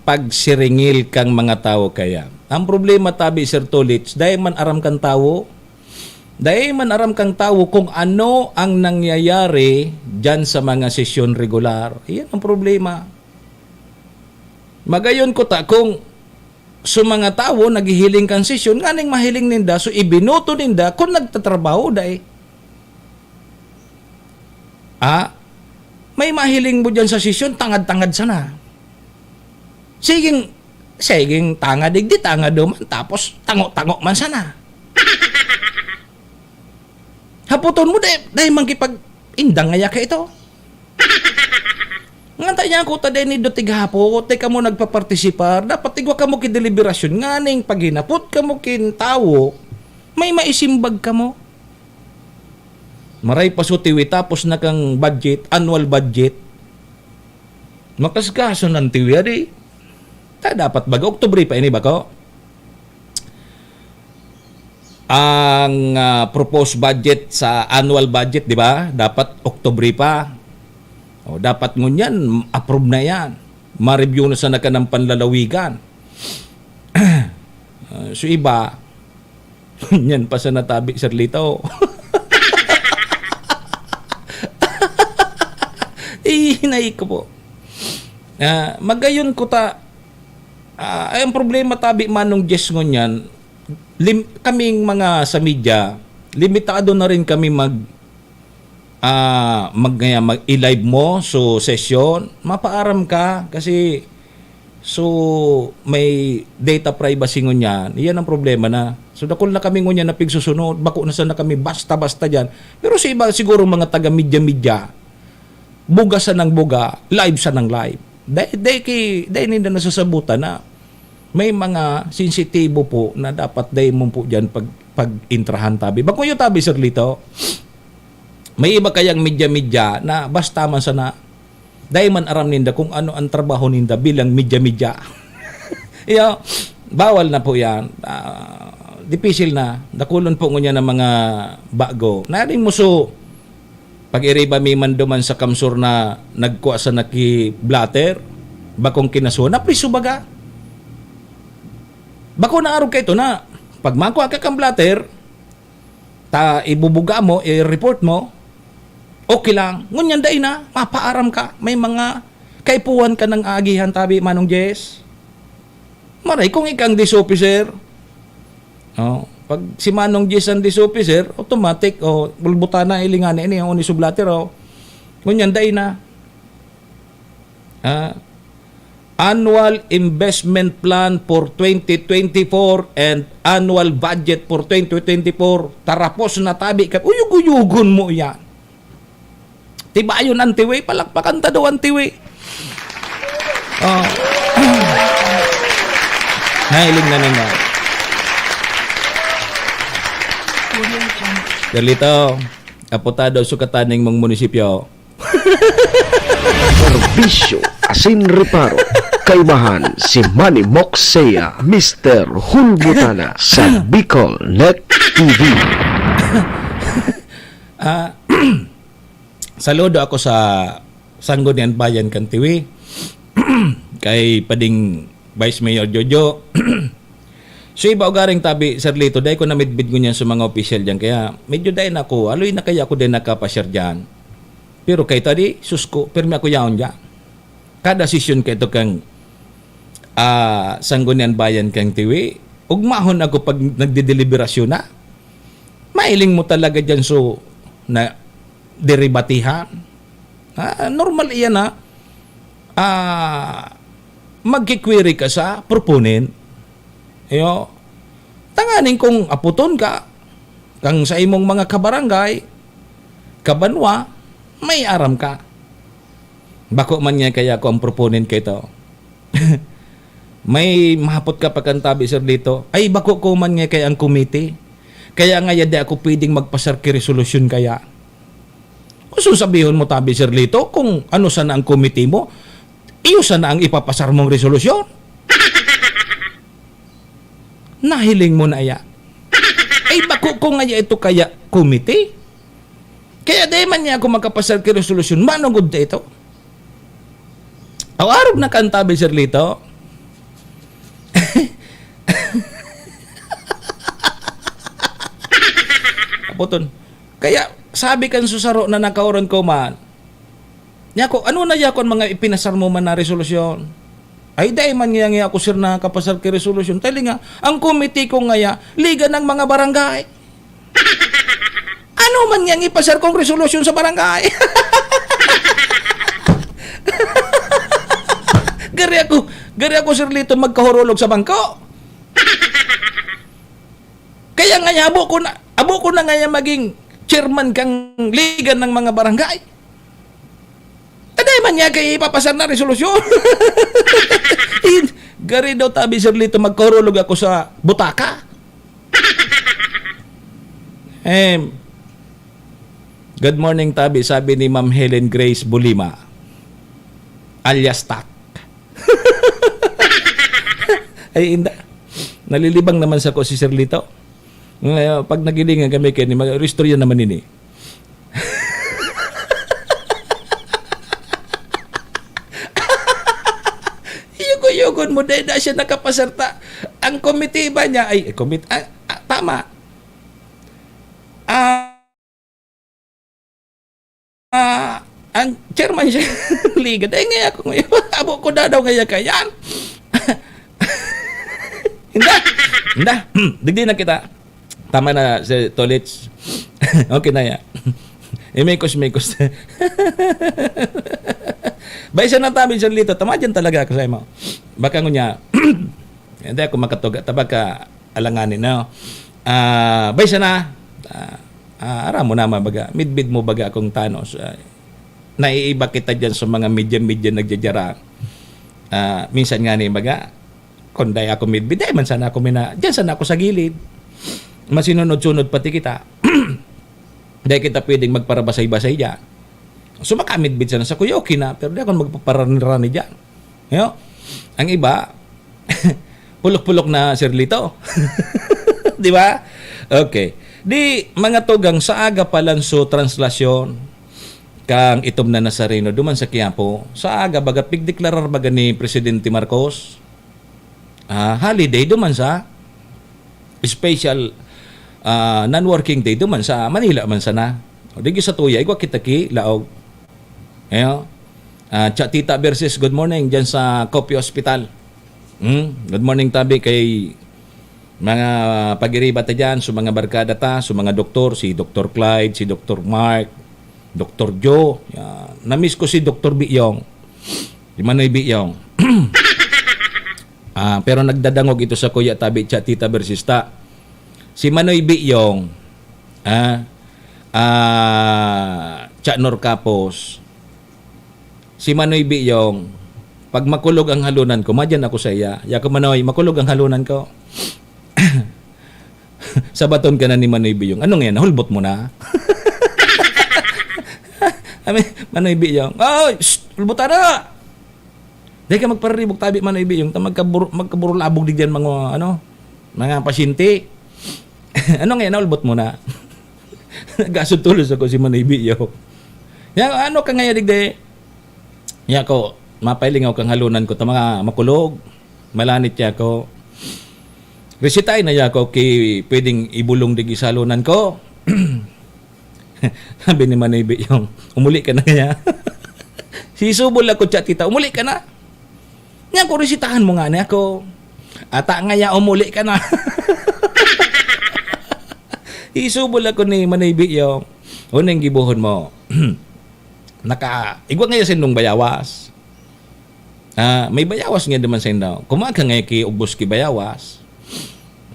pagsiringil kang mga tawo kaya. Ang problema tabi, Sir Tulits, dai man aram kang tawo. Dai man aram kang tawo kung ano ang nangyayari diyan sa mga sesyon regular. Iyan ang problema. Magayon ko ta kung so mga tawo naghihiling kan sesyon, nganing mahiling ninda, so ibinoto ninda kung nagtatrabaho dai. Ah, may mahiling mo diyan sa sesyon, tangad-tangad sana. Siging, siging tangad, digdi tangad duman, tapos tango-tango man sana. Hapoton mo, dai, dai man kipag-indang ngaya ka ito. Nga tayo niya ako, ta dai nindo tighapot, dai kamo nagpapartisipar, dapat igwa kamo ki deliberasyon, nganing paghinapot kamo kin tawo, may maisimbag kamo. Maray pa so tiwi, tapos na kang budget, annual budget. Makasgason ang tiwi, adi. Ta dapat baga, Oktubre pa ini, bako? Ang, ah, proposed budget sa annual budget, di ba? Dapat Oktubre pa. O, dapat ngunyan, approve na yan. Ma-review na sana ka ng panlalawigan. Ah, so iba, ngunyan pa sana tabi, Sir Lito. Eh, hinay ko po. Ah, magayon ko ta, ah, ay, ang problema tabi, Manong Jess, ngunyan, lim-, kaming mga sa media, limitado na rin kami mag, ah, mag, kaya mag, i-live mo so session, mapaaram ka kasi so may data privacy ngunyan, iyan ang problema na. So dakul na kami ngunyan na pigsusunod, bako na sana kami basta-basta diyan. Pero sa iba siguro mga taga media-media, buga sa nang buga, live sa nang live. Dai, dai ki, dai ninda nasasabutan na may mga sensitibo po na dapat dai mo po diyan pag, pag-intrahan tabi. Bako yung tabi, Sir Lito. May iba kayang media-media na basta man sana, dai man aram ninda kung ano ang trabaho ninda bilang media-media. Iyo, bawal na po yan. Ah, dipisil na. Dakulon po ngunyan ang mga bago. Naring muso, pag-iriba mi man duman sa kamsur na nagkua sa naki-blotter, bakong kinasuhan, napriso baga. Bako na arog ka ito na, pag makua ka kang blotter, ta ibubuga mo, i-report mo, okay lang. Ngunyan dai na, mapaaram ka. May mga kaipuhan ka ng aagihan tabi, Manong Jess. Maray kung ikang dis officer. Oh, pag si Manong Jess ang dis officer, automatic, oh, bulbutan na, ilingan na ini, ang unis o blotter, oh. Ngunyan dai na. Ah, annual investment plan for twenty twenty-four and annual budget for twenty twenty-four. Tarapos na tabi ka, uyog-uyogon mo yan. Tibayon ang tiwi, palakpakan ta daw ang tiwi. Oh. Nailing na ninyo. Carlito, aputado sukatan ning mong munisipyo. Serbisyo asin reparo. Kaibahan si Manny Moxea, Mister Hulbutana sa Bicol Net T V. Ah, saludo ako sa Sanggunian Bayan kan Tiwi, kay Pading Vice Mayor Jojo. So, iba ugaring tabi, Sir Lito, dai ko namidbid ngunyan sa mga opisyal diyan, kaya medyo dai na ako, aloy na kaya ako din nakapasyar diyan. Pero kay tadi, sus ko, pirmi ako yaon diyan. Kada sesyon kay ito kang, ah, Sanggunian Bayan kang Tiwi, ugmahon ako pag nagdedeliberasyon na. Mailing mo talaga diyan, so, na deribatihan. Ah, normal iyan na, ah, magki-query ka sa proponent. Iyo, tanganing kung aputon ka, kang sa imong mga kabarangay, kabanwa, may aram ka. Bako man niya kaya ako ang proponent kay to. May mahapot ka pa kan tabi, Sir Lito. Ay, bako ko man nga kaya ang committee. Kaya nga, ya di ako pwedeng magpasar ki resolusyon kaya. Gusto sabihon mo tabi, Sir Lito, kung ano sana ang committee mo, iyo sana ang ipapasar mong resolusyon. Nahiling mo na iya. Ay, bako ko nga ito kaya committee. Kaya di man niya ako makapasar ki resolusyon. Manugod ta ito. Aw, arog na kan tabi, Sir Lito. Aputon. Kaya sabi kan susaro na nakaoron ko man, niya ko, "Ano na yakon mga ipinasar mo man na resolusyon?" Ay, dai man nga nga ako, sir, nakapasar ki resolusyon. Tali nga, ang komite ko ngaya, Liga ng mga Barangay. Ano man nga ipasar kong resolusyon sa barangay? Gari ako, gari ako, Sir Lito, magkahurulog sa bangko. Kaya nga, abo ko na, abo ko na nga maging chairman kang Liga ng mga Barangay. Taday man niya kay ipapasar na resolusyon. In, gari daw tabi, Sir Lito, magkahurulog ako sa butaka. Em, good morning, tabi, sabi ni Ma'am Helen Grace Bulima, alias Tak. Ay, inda. Nalilibang naman sa ko si Sir Lito. Ngayon, pag nagilingan kami kini, mag-, istorya naman ini. Yugo-yugon mo, dahil na siya nakapasarta. Ang komitiba niya, ay, komit-, ah, ah, tama. Ah, ah, ang chairman siya, liga. Dahil ngayon ako ngayon, abo ko na daw ngayon kayan. Hindi. Hindi. Digdi na kita. Tama na, si Tolits. Okay na yan. Imikos-mikos. Bay, siya nang tabi, Sir Lito. Tama dyan talaga ako sa imo. Baka ngunya, hindi ako makatuga. Tabaka alanganin, no? Ah, bay, siya na. Ah, ah, aram mo naman, baga. Midbid mo, baga, akong tanos. Ah, naiiba kita dyan sa mga media-media nagdadyaran. Ah, minsan nga ni, baga, kung dai ako midbid, dai man sana ako mina-, dyan sana ako sa gilid. Masinunod-sunod pati kita. Dai kita pwedeng magparabasay-basay dyan. So, makamidbid sana sa kuya, okay na. Pero di ako magpaparani-rani dyan. Yo? Ang iba, pulok-pulok na, Sir Lito. Di ba? Okay. Di, mga tugang, sa aga pa lang so translasyon, kang itom na Nazareno, duman sa Quiapo, sa aga baga, pigdeklarar baga ni Presidente Marcos, ah, holiday duman sa special, ah, non-working day duman sa Manila man sana. O, di sa tuya, igwa kita ki laog. Ayo. Ah, Chatita versus, good morning, dyan sa Copy Hospital. Hmm? Good morning, tabi, kay mga pagiriba ta dyan, sa mga barkada ta, sa mga doktor, si Doktor Clyde, si Doktor Mark, Doktor Joe. Yan. Namiss ko si Doktor Biyong. Si Manoy Biyong. Ah, pero nagdadangog ito sa Kuya Tabi, Chatita versus ta. Si Manoy Biyong, ah, ah, Cha Nor Kapos, si Manoy Biyong, pag makulog ang halunan ko, madyan ako sa iya. Yako, Manoy, makulog ang halunan ko. Sabaton ka na ni Manoy Biyong. Ano ngayon? Nahulbot mo na? Ami, Manoy Biyong. Oy, shh, hulbot na! Dai ka magpararibok tabi, Manoy Biyong. Ta magkabur-, magkaburulabog digyan mga, ano, mga pasyente. Ano ngayon? Nahulbot mo na? Gasod tulos ako si Manoy Biyong. Ya, ano ka ngayon, digde? Ya ko, mapailingaw kang halunan ko ta mga makulog. Malanit ya ko. Resitahin na ya ko ki pwedeng ibulong digi sa halunan ko. Sabi ni Manoy Biyong, "Umuli ka na kaya?" Si subol ako, Chatita, "Umuli ka na?" Nga ko, "Resitahan mo nga ni ako." "Ata nga ya, umuli ka na." Isubol ako ni Manoy Biyong. Unang gibuhon mo. Naka, igwa ngayon sindong bayawas. Ah, may bayawas nga duman sa indaw. Kumaga nga ki ubos ki bayawas.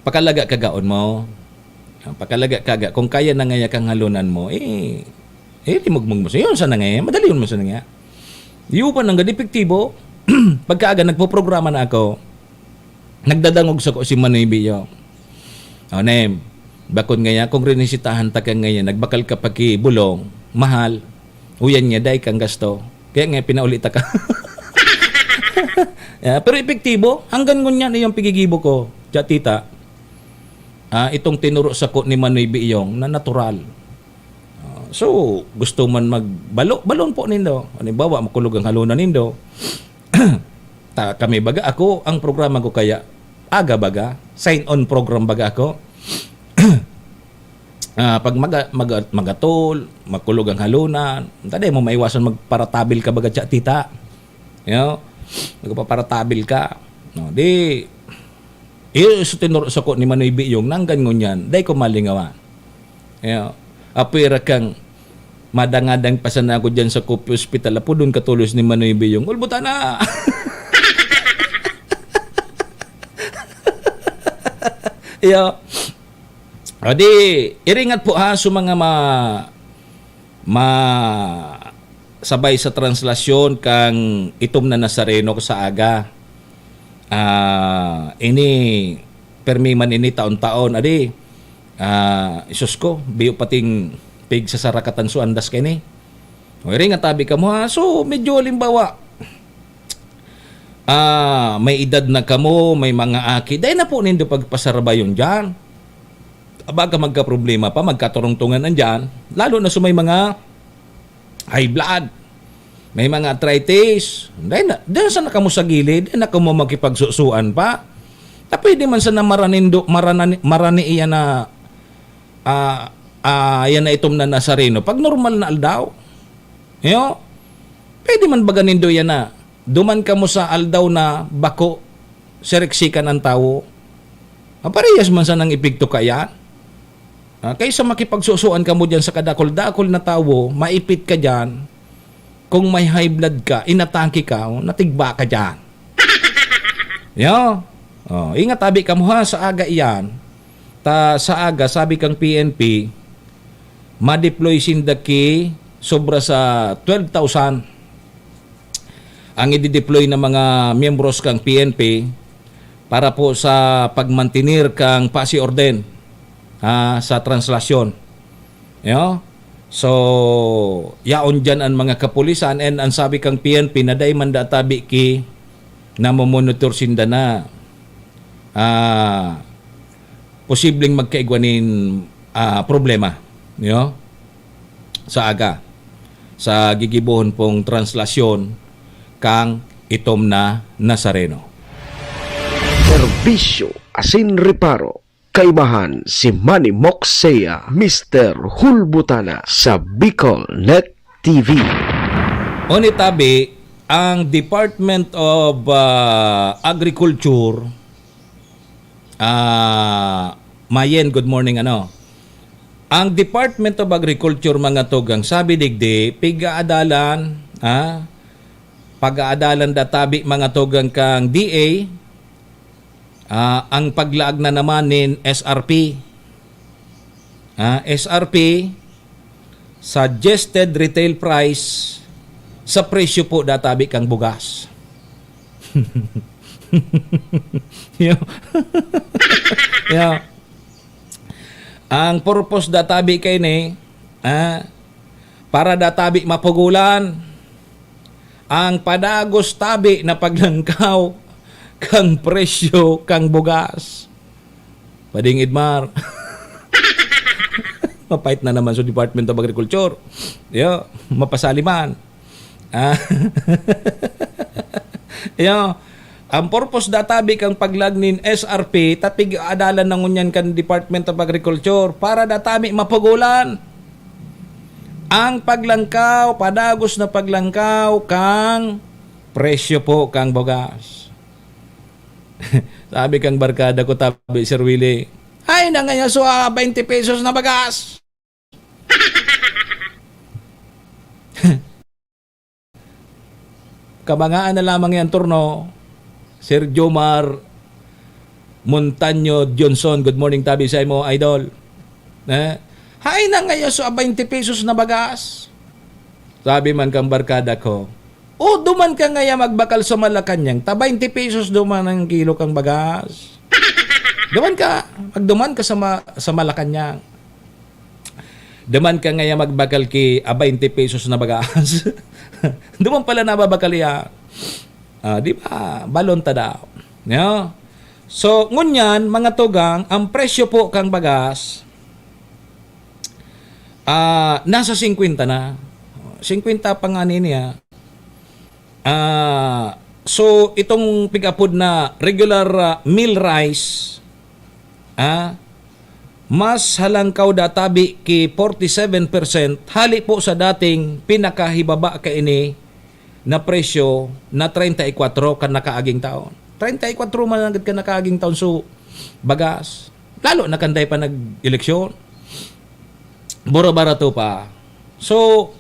Pakalaga ka gaon mo. Ah, pakalaga ka ga-, kung kaya na nga kang halunan mo, eh, eh, limugmog mo. So, yun sana nga, madali yun mo sana nga. Yuban ang gad epektibo. Pagkaaga, nagpoprograma na ako. Nagdadangog sa ko si Manoy Biyo. O, nem, bakon ngaya, kung rinisitahan ta ka ngaya, nagbakal ka pa ki bulong, mahal, uyan niya, dai kang gasto. Kaya nga, pinauli ta ka. Yeah, pero epektibo, hanggang ngunyan na yung pigigibo ko, Chatita. Ah, itong tinuro sa ko ni Manoy Biyong na natural. Ah, so, gusto man magbalo, balon po nindo. Halimbawa, makulog ang haluna nindo. Ta, kami baga, ako, ang programa ko kaya, aga baga, sign on program baga ako. Ah, pag maga-, maga-, magatol, makulog ang haluna, tadi mo maiwasan magparatabil ka baga, Chatita. You know? Magpaparatabil ka. No, di, iyo sa tinuro sa ko ni Manoy Biyong, nanggan ngunyan, dai ko malingawan. You know? Apwera kang madangadang pa sana ako dyan sa Copy Hospital, apodon ka tulos ni Manoy Biyong, "Ulbutan na!" Iyo. O di, iringat po ha, sa mga ma-, ma-, sabay sa translasyon kang itom na Nazareno sa aga. Ah, ini, permi man ini taon-taon. Adi, ah, isus ko, biyo pating pig sa sarakatan so andas kaini. O, iring nga tabi kamo, ha? So, medyo halimbawa, ah, may edad na kamo, may mga aki, dai na po nindo pagpasarabayon dyan. Baga magkaproblema pa, magkaturungtungan andyan, lalo na sa may mga high blood, may mga arthritis. Dahil na, dahil sa nakamo sa gilid, dahil na kamo makipagsusuan pa. Ta pwede man sana maranindo, marani, marani iyan na, ah, ah, yan na itom na Nazareno. Pag normal na aldaw, yo, pwede man baga nindo yan na duman kamo sa aldaw na bako, siriksikan ang tawo. Maparehas man sanang epekto kaiyan. Ah, kaysa makipagsusuan kamo diyan sa kadakul-dakul na tawo, maipit ka diyan. Kung may high blood ka, inatake ka, natigba ka diyan. Yo. Oh, ingat abi kamo ha, sa aga iyan. Ta sa aga, sabi kang P N P, ma-deploy sinda ki sobra sa twelve thousand ang i-deploy ng mga miyembros kang P N P para po sa pagmantener kang pasi orden, ha, sa translasyon. Yo? So, yaon diyan ang mga kapulisan, and ang sabi kang P N P na dai man da tabi ki namomonitor sinda na, ah, posibleng magkaigwa nin, ah, problema, yo? Sa aga, sa gigibohon pong translasyon kang itom na Nazareno. Serbisyo asin reparo, kaibahan si Manny Moksea, Mister Hulbutana sa Bicol Net T V. Oni tabi, ang Department of, ah, Agriculture, ah, Mayen, good morning, ano? Ang Department of Agriculture, mga tugang, sabi digdi, pig-aadalan, ah, pag-aadalan da tabi, mga tugang, kang D A, ah, ang paglaag na naman nin S R P. Ah, S R P, suggested retail price, sa presyo po da tabi kang bugas. Yo. Yo. Ang purpose da tabi kaini, ah, para da tabi mapugulan ang padagos tabi na paglangkaw kang presyo kang bugas. Pading Edmar. Mapait na naman sa Department of Agriculture. Yo, mapasali man. Ah. Yo, ang purpose da tabi kang paglaag nin S R P, ta pig-aadalan na ngunyan kan Department of Agriculture para da tabi mapugulan ang paglangkaw, padagos na paglangkaw kang presyo po kang bugas. Sabi kang barkada ko tabi, Sir Willie, "Ay, nangaya so, ah, twenty pesos na bagas." Kabangaan na lamang yan, turno. Sir Jomar Montaño Johnson, good morning, tabi sa imo, idol. Eh? "Hay na ngayon, so, twenty pesos na bagas." Sabi man kang barkada ko, "O, duman ka ngaya magbakal sa Malacañang, ta twenty pesos duman ang kilo kang bagas. Duman ka, magduman ka sa, ma- sa Malacañang. Duman ka ngaya magbakal ki a twenty pesos na bagas." Duman pala nababakal iya. Ah, di ba? Balon ta daw. No? So, ngunyan, mga tugang, ang presyo po kang bagas, ah, nasa singkwenta na. Singkwenta pa nga niya. Ah, so, itong pig-apod na regular, ah, meal rice, ah, mas halangkaw da tabi ki forty-seven percent hali po sa dating pinakahibaba kaini na presyo na treinta y cuatro kan nakaaging taon. Treinta y cuatro man agad kan nakaaging taon, so, bagas. Lalo na kan dai pa nag-eleksyon. Buro-barato pa. So,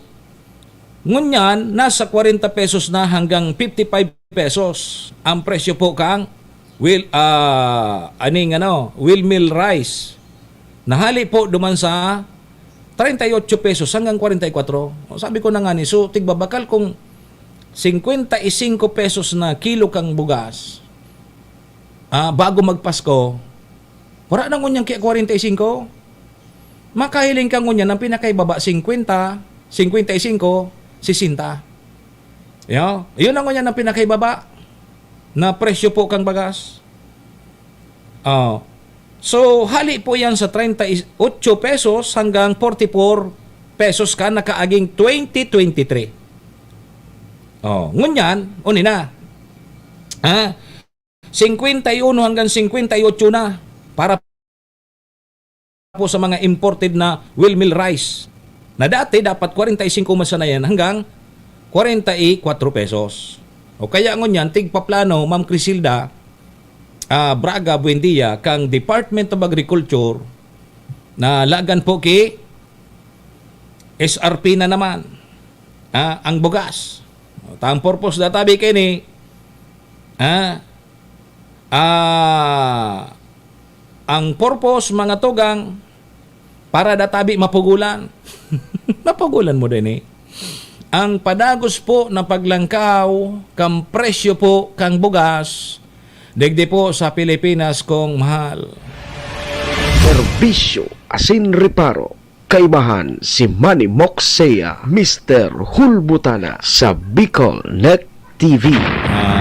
ngunyan, nasa kwarenta pesos na hanggang fifty-five pesos ang presyo po kang wheel, ah, aning ano, wheat meal rice. Nahali po duman sa treinta y ocho pesos hanggang kwarenta y kuwatro. O, sabi ko na nga ni, so, tigbabakal kung singkwenta y singko pesos na kilo kang bugas, ah, bago magpasko, wala na ngunyan kaya kwarenta y singko. Makahiling ka ngunyan ng pinakaibaba, singkwenta, singkwenta y singko, sesenta. Yo, yun ang ngunyan ang pinakaibaba na presyo po kang bagas. Oh. So, hali po yan sa treinta y ocho pesos hanggang forty-four pesos kan nakaaging twenty twenty-three. Oh, ngunyan, uni na. Ha? Singkwenta y uno hanggang singkwenta y ocho na para po sa mga imported na wheelmeal rice. Na dati dapat kwarenta y singko man sana yan hanggang kwarenta y kwatro pesos. O kaya ngunyan, tigpaplano, Ma'am Crisilda, ah, Braga Buendia, kang Department of Agriculture, na lagan po ki S R P na naman, ah, ang bugas. Ta ang purpose da tabi kaini, ah, ah, ang purpose, mga tugang, para da tabi mapugulan. Mapugulan mo din eh. Ang padagos po na paglangkaw kan presyo po kang bugas, digdi po sa Pilipinas kong mahal. Serbisyo asin reparo. Kaibahan si Manny Moxea, Mister Hulbutana sa Bicol Net T V.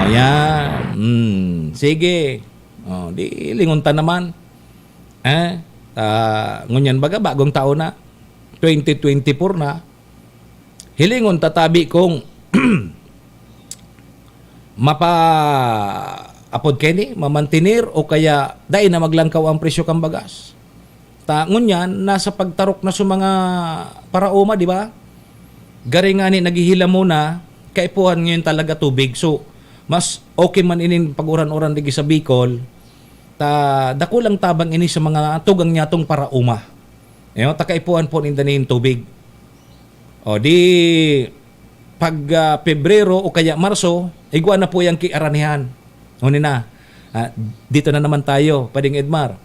Ayan. Hmm. Sige. Oh, di lingon ta naman. Eh, ah, ngunyan baga, bagong taon na. Twenty twenty-four na. Hilingon ta tabi kung mapa-, apod keni, mamantener o kaya dai na maglangkaw ang presyo kan bagas. Ta, ngunyan, nasa pagtarok na sa mga paraoma, di ba? Gari ngani naghihilam muna, kaipuhan ngayon talaga tubig. So, mas okay man ining pag-uran-uran digdi sa Bicol, ta dakulang tabang ini sa mga tugang nyatong paraoma. Ayo, ta kaipuhan po ninda nin tubig. O di, pag, ah, Pebrero o kaya Marso, igwa na po yang kiaranihan. Ngunyan na, ah, dito na naman tayo, Pading Edmar.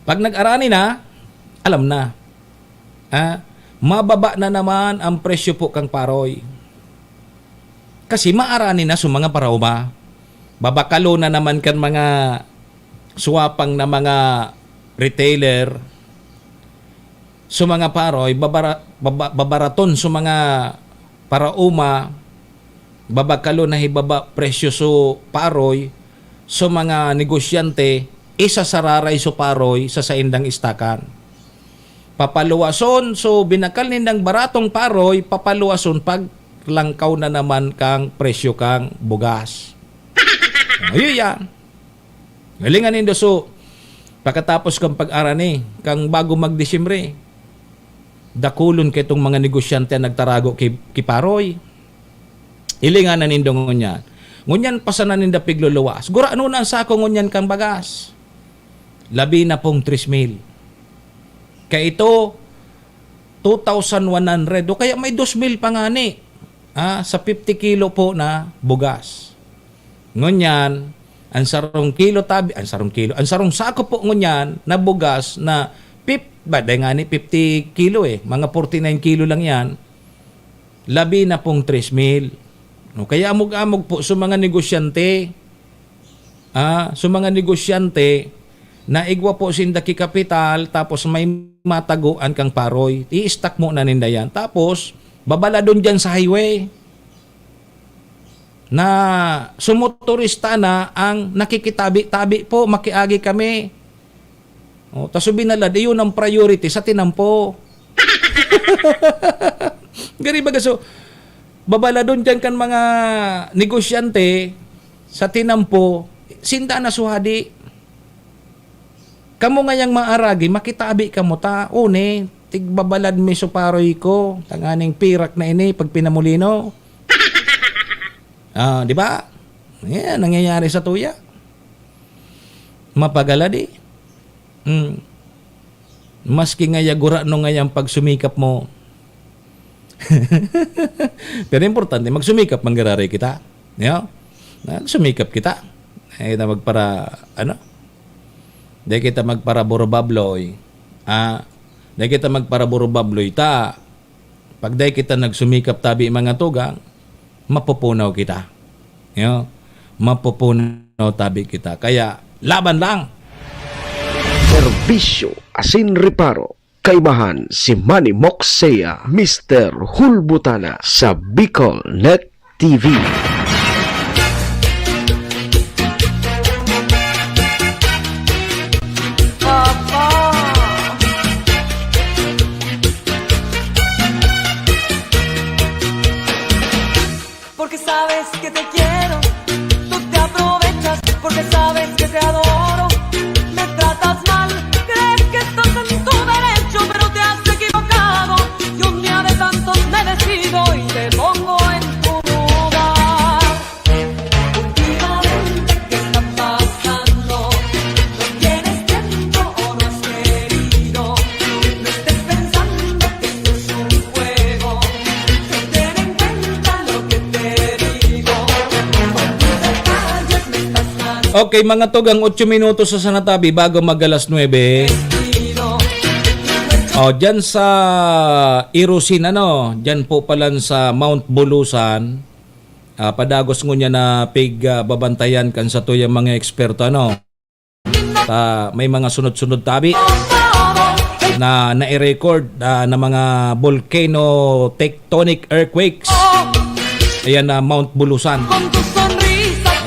Pag nag-arani na, alam na. Ah, mababa na naman ang presyo po kang paroy. Kasi maarani na sa mga paraoma. Babakalo na naman kan mga swapang na mga retailer. Sa mga paroy, babara-, baba-, babaraton sa mga paraoma, babakalo na hibaba presyo sa paroy, sa mga negosyante, isasararay sa paroy sa saindang istakan. Papaluwason, so binakal nindang baratong paroy, papaluwason pag langkaw na naman kang presyo kang bugas. Ayun yan. Galingan nindo, so, pakatapos kang pag-arani, kang bago mag-Disyembre, dakulon kaitong mga negosyante ang nagtarago ki, ki paroy. Hilingan na nindo ngunyan. Ngunyan pa sana ninda pigluluwas. Gurano na ang sako ngunyan kang bagas. Labi na pong tres mil. Kaya ito, two thousand one hundred. O kaya may dos mil pa ngani. Ah, sa fifty kilo po na bugas. Ngunyan, ang sarong kilo tabi, ang sarong kilo, ang sarong sako po ngunyan na bugas na pip-, ba, dai ngani fifty kilo eh, mga forty-nine kilo lang yan, labi na pong tres mil. No, kaya amog-amog po sa mga negosyante, ah, sa mga negosyante na igwa po sinda ki kapital, tapos may matagoan kang paroy, i-stack mo na ninda yan. Tapos, babaladon dyan sa highway. Na sumotorista na ang nakikitabi-tabi po, makiagi kami. O, ta so binalad, iyon ang priority sa tinampo. Gari baga, so, babaladon dyan kan mga negosyante sa tinampo, sinda na suhadi. Kamo ngayang maaragi, makitabi kamo ta, "O, ne, tigbabalad mi so paroy ko, tanganing pirak na ini pag pinamulino." Ah, di ba? Yan, nangyayari sa tuya. Mapagalad eh. Hmm. Maski ngaya gurano ngayang pagsumikap mo. Pero importante, magsumikap man giraray kita. Yo? Magsumikap kita. Dai kita magpara-, ano? Dai kita magparaburubabloy. Ah, dai kita magparaburubabloy ta. Pag dai kita nagsumikap tabi, mga tugang, mapupunaw kita. Yo? Mapupunaw tabi kita. Kaya, laban lang! Serbisyo asin reparo. Kaibahan si Manny Moxea, Mister Hulbutana sa Bicol Net T V. Okay, mga tugang, otso minutos sa sana tabi bago mag alas nuebe. O, dyan sa Irosin, ano, dyan po palan sa Mount Bulusan, ah, padagos ngunyan na pig, ah, babantayan kan satuyang mga eksperto, ano. Ta, may mga sunod-sunod tabi na nai-record, ah, na mga volcano tectonic earthquakes. Ayan na, Mount Bulusan.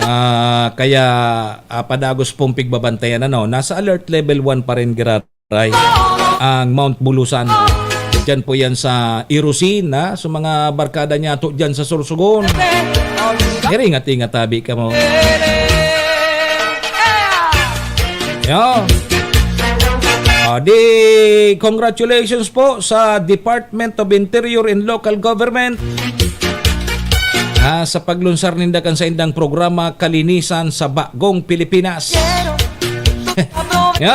Ah, kaya, ah, padagos pong pigbabantayan, ano. Nasa alert level one pa rin, giraray, ang Mount Bulusan. Diyan po yan sa Irosin, ha? So, mga barkada niya to diyan sa Sorsogon. Iringat-ingat tabi kamo. Yo. Ah, di, congratulations po sa Department of Interior and Local Government, ah, sa paglunsar ninda kan saindang programa, Kalinisan sa Bagong Pilipinas. Yo.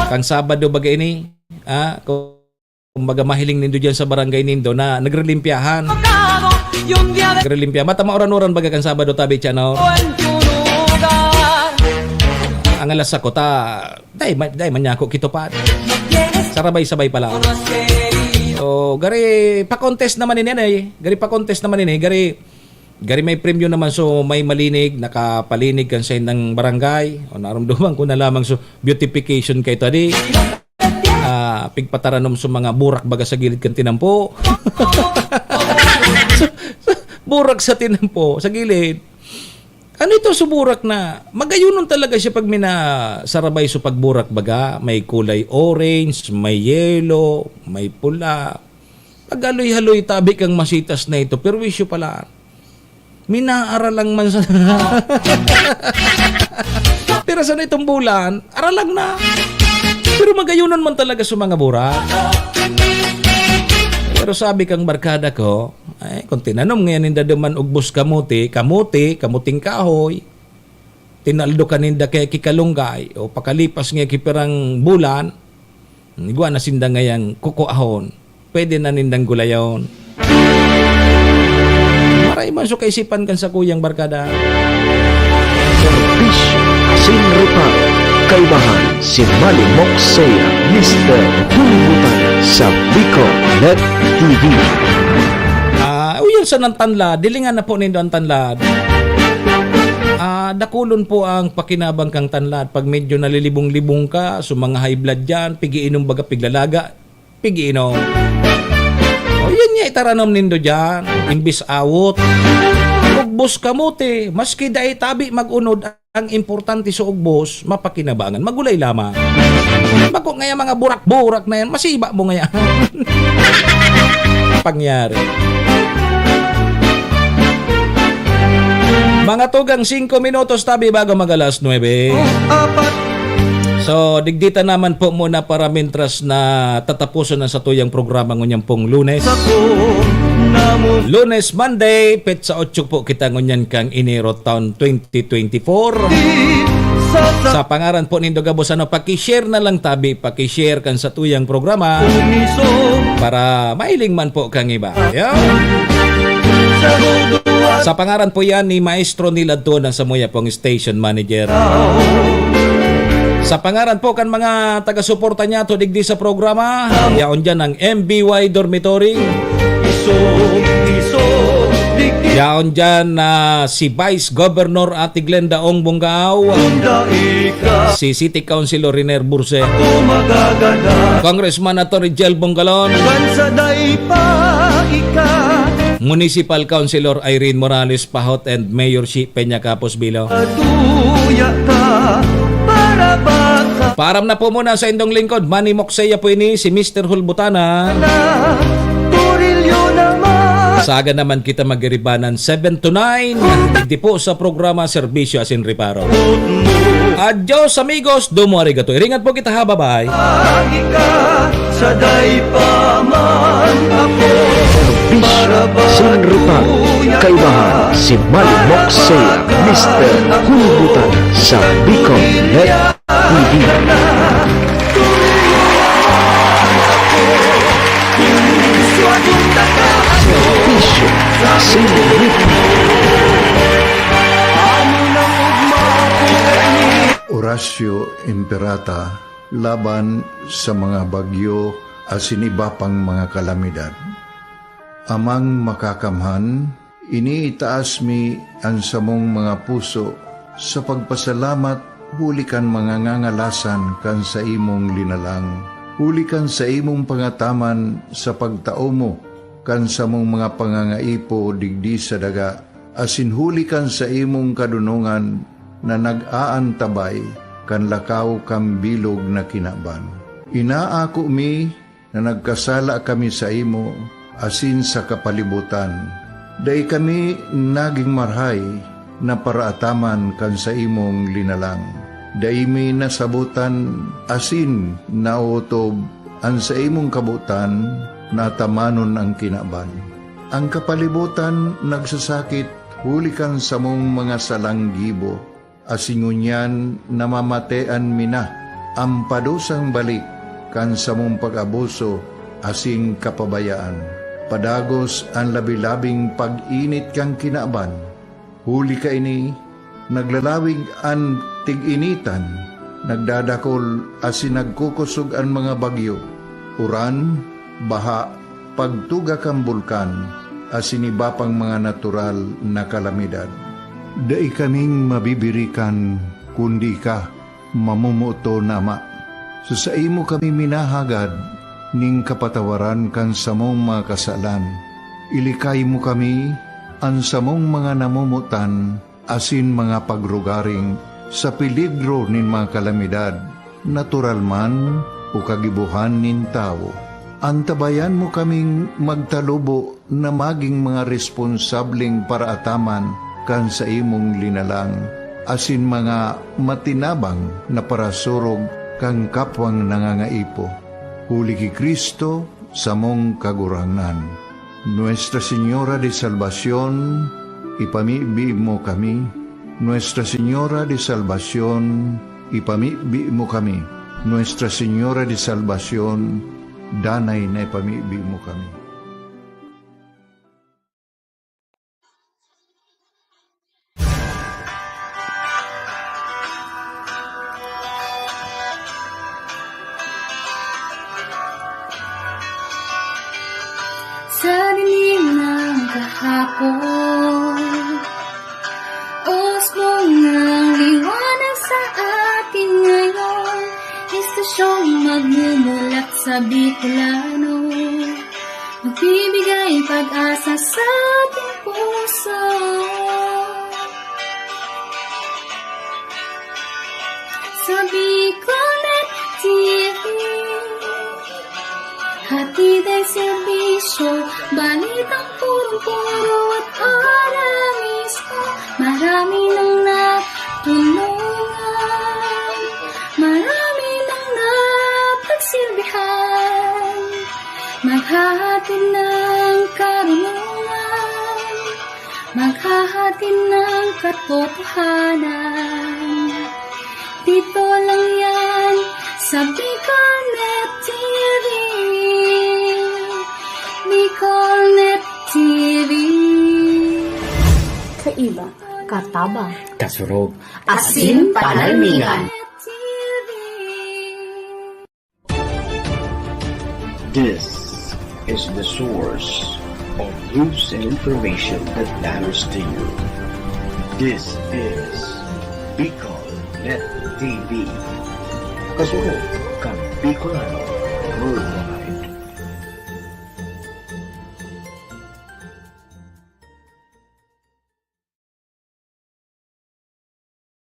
Kan Sabado baga ini, ah, kung Kumbaga, mahiling nindo diyan sa barangay nindo na nagrelimpyahan. Nagrelimpyahan. Bata mauran-uran baga kan Sabado, tabi, tiyan, no? Ang alas sako ta, dai ma-, dai manyako kitupad. Sarabay-sabay pala. O, gari, pa-contest naman ini, ano, eh. Gari, pa-contest naman ini. Gari, gari may premyo naman, so may malinig, nakapalinig kan saindang barangay. O, narumduman ko na lamang, so beautification kay tadi. Ah, pigpataranom sa mga burak baga sa gilid kan tinampo. Burak sa tinampo, sa gilid. Ano ito sa burak na, magayunon talaga siya pag minasarabay sa pagburak baga, may kulay orange, may yellow, may pula. Pag-aloy-haloy tabi kang masitas na ito, perwisyo pala. Minaaralang man sa Pero sa nitong bulan, aralang na. Pero magayunan man talaga sa mga burak. Pero sabi kang barkada ko, ay, kung tinanom ngayon ninda duman ugbos kamote, kamote, kamuting kahoy, tinaldo ka ninda kay kikalunggay, o pakalipas nga kipirang bulan, igwa na sinda ngayang kukuahon. Pwede na nindang gulayon. Maray man so kaisipan kan sakuyang barkada. Serbisyo asin reparo. Kaibahan si Malimok Saya, Mister Bulbutan sa Bicol Net T V. Ah, uyon sa nang tanlad, dilingan na po nindo ang tanlad. Ah, dakulon po ang pakinabang kang tanlad. Pag medyo nalilibong-libong ka, so mga high blood dyan, pigiinom baga piglalaga, pigiinom. O, yan nga itaranom nindo dyan, imbis awot. Ugbos kamote, maski dai tabi mag-unod, ang importante sa ugbos, mapakinabangan. Magulay lamang. Bako ngaya mga burak-burak na yan, masiba mo ngaya. Pangyari. Mga tugang singko minutos tabi bago mag alas nuebe. So, digdita naman po muna para mintras na tatapuson ang satuyang programa ngunyan pong Lunes. Lunes, Monday, petsa otso po kita ngunyan kang Enero taon twenty twenty-four. Sa pangaran po nindo gabos, ano, paki-share na lang tabi, paki-share kan satuyang programa para mahiling man po kang iba. Yan. Sa pangaran po yan ni Maestro Nilad Tuna, samuya pong station manager. Sa pangaran po kan mga taga-suporta niya to digdi sa programa, yaon dyan ang M B Y Dormitory. Yaon dyan na si Vice Governor Ate Glenda Ong Bongao, si City Councilor Riner Burse, Congressman Attorney Jel Bongalon, Municipal Councilor Irene Morales Pahot, and Mayor Shi Peña Capos Bilo. Paaram na po muna sa indong lingkod, Manny Moksaya po ini, si Mister Hulbutana. Saga naman kita magiribanan seven to nine. Hindi po sa programa Serbisyo Asin Reparo. Adios, amigos. Domo arigato. Iringat po kita, ha. Bye-bye. Ika, saday pa man ako. Serbisyo Asin Reparo. Kaibahan si Manny Moksaya, Mister Hulbutana sa Bicol Net T V. Serbisyo Asin Reparo. Ratio Imperata laban sa mga bagyo asin iba pang mga kalamidad. Amang Makakamhan, iniitaas mi an samong mga puso sa pagpasalamat huli kan mga ngangalasan kan saimong linalang, huli kan saimong pangataman sa pagtao mo kan samong mga pangangaipo digdi sa daga, asin huli kan saimong kadonongan na nag-aantabay kan lakaw kan bilog na kinaban. Inaako mi na nagkasala kami saimo asin sa kapalibotan. Dai kami nagin marahay na paraataman kan saimong linalang. Dai mi nasabotan asin naotob an saimong kabotan na atamanon an kinaban. An kapalibotan nagsasakit huli kan samong mga salang gibo, asin ngunyan namamatean mi na an padusang balik kan samong pag-abuso asin kapabayaan. Padagos an labi-labing pag-init kan kinaban. Huli kaini, naglalawig an tig-initan, nagdadakol asin nagkukosog an mga bagyo, uran, baha, pagtuga kan bulkan, asin iba pang mga natural na kalamidad. Dai kaming mabibirikan, kundi ika, mamomoton na Ama. Sa saimo kami minahagad nin kapatawaran kan samong mga kasalan. Ilikay mo kami, an samong mga namomotan, asin mga pagrugaring sa peligro nin mga kalamidad, natural man o kagibohan nin tawo. Antabayan mo kaming magtalubo na magin mga responsableng paraataman kan saimong linalang, asin mga matinabang na parasurog kan kapwang nangangaipo. Huli ki Cristo, samong Kagurangnan. Nuestra Señora de Salvacion, ipamibi mo kami. Nuestra Señora de Salvacion, ipamibi mo kami. Nuestra Señora de Salvacion, danay na ipamibi mo kami. Sa dilim ng kahapon, usbong ng liwanag sa atin ngayon, istasyong magmumulat sa Bicolano, magbibigay pag-asa sa ating puso. Sa Bicolnet T V, hatid ang serbisyo, balitang purong-puro at para mismo. Marami nang natulungan, marami nang napagsilbihan, maghahatid ng karunungan, maghahatid ng katotohanan. Dito lang yan sa Bicolnet T V. Bicolnet T V. Kaiba, katabang, kasurog, asin panalmingan. This is the source of news and information that matters to you. This is Bicol Net T V. Kasunod kan Bicolano World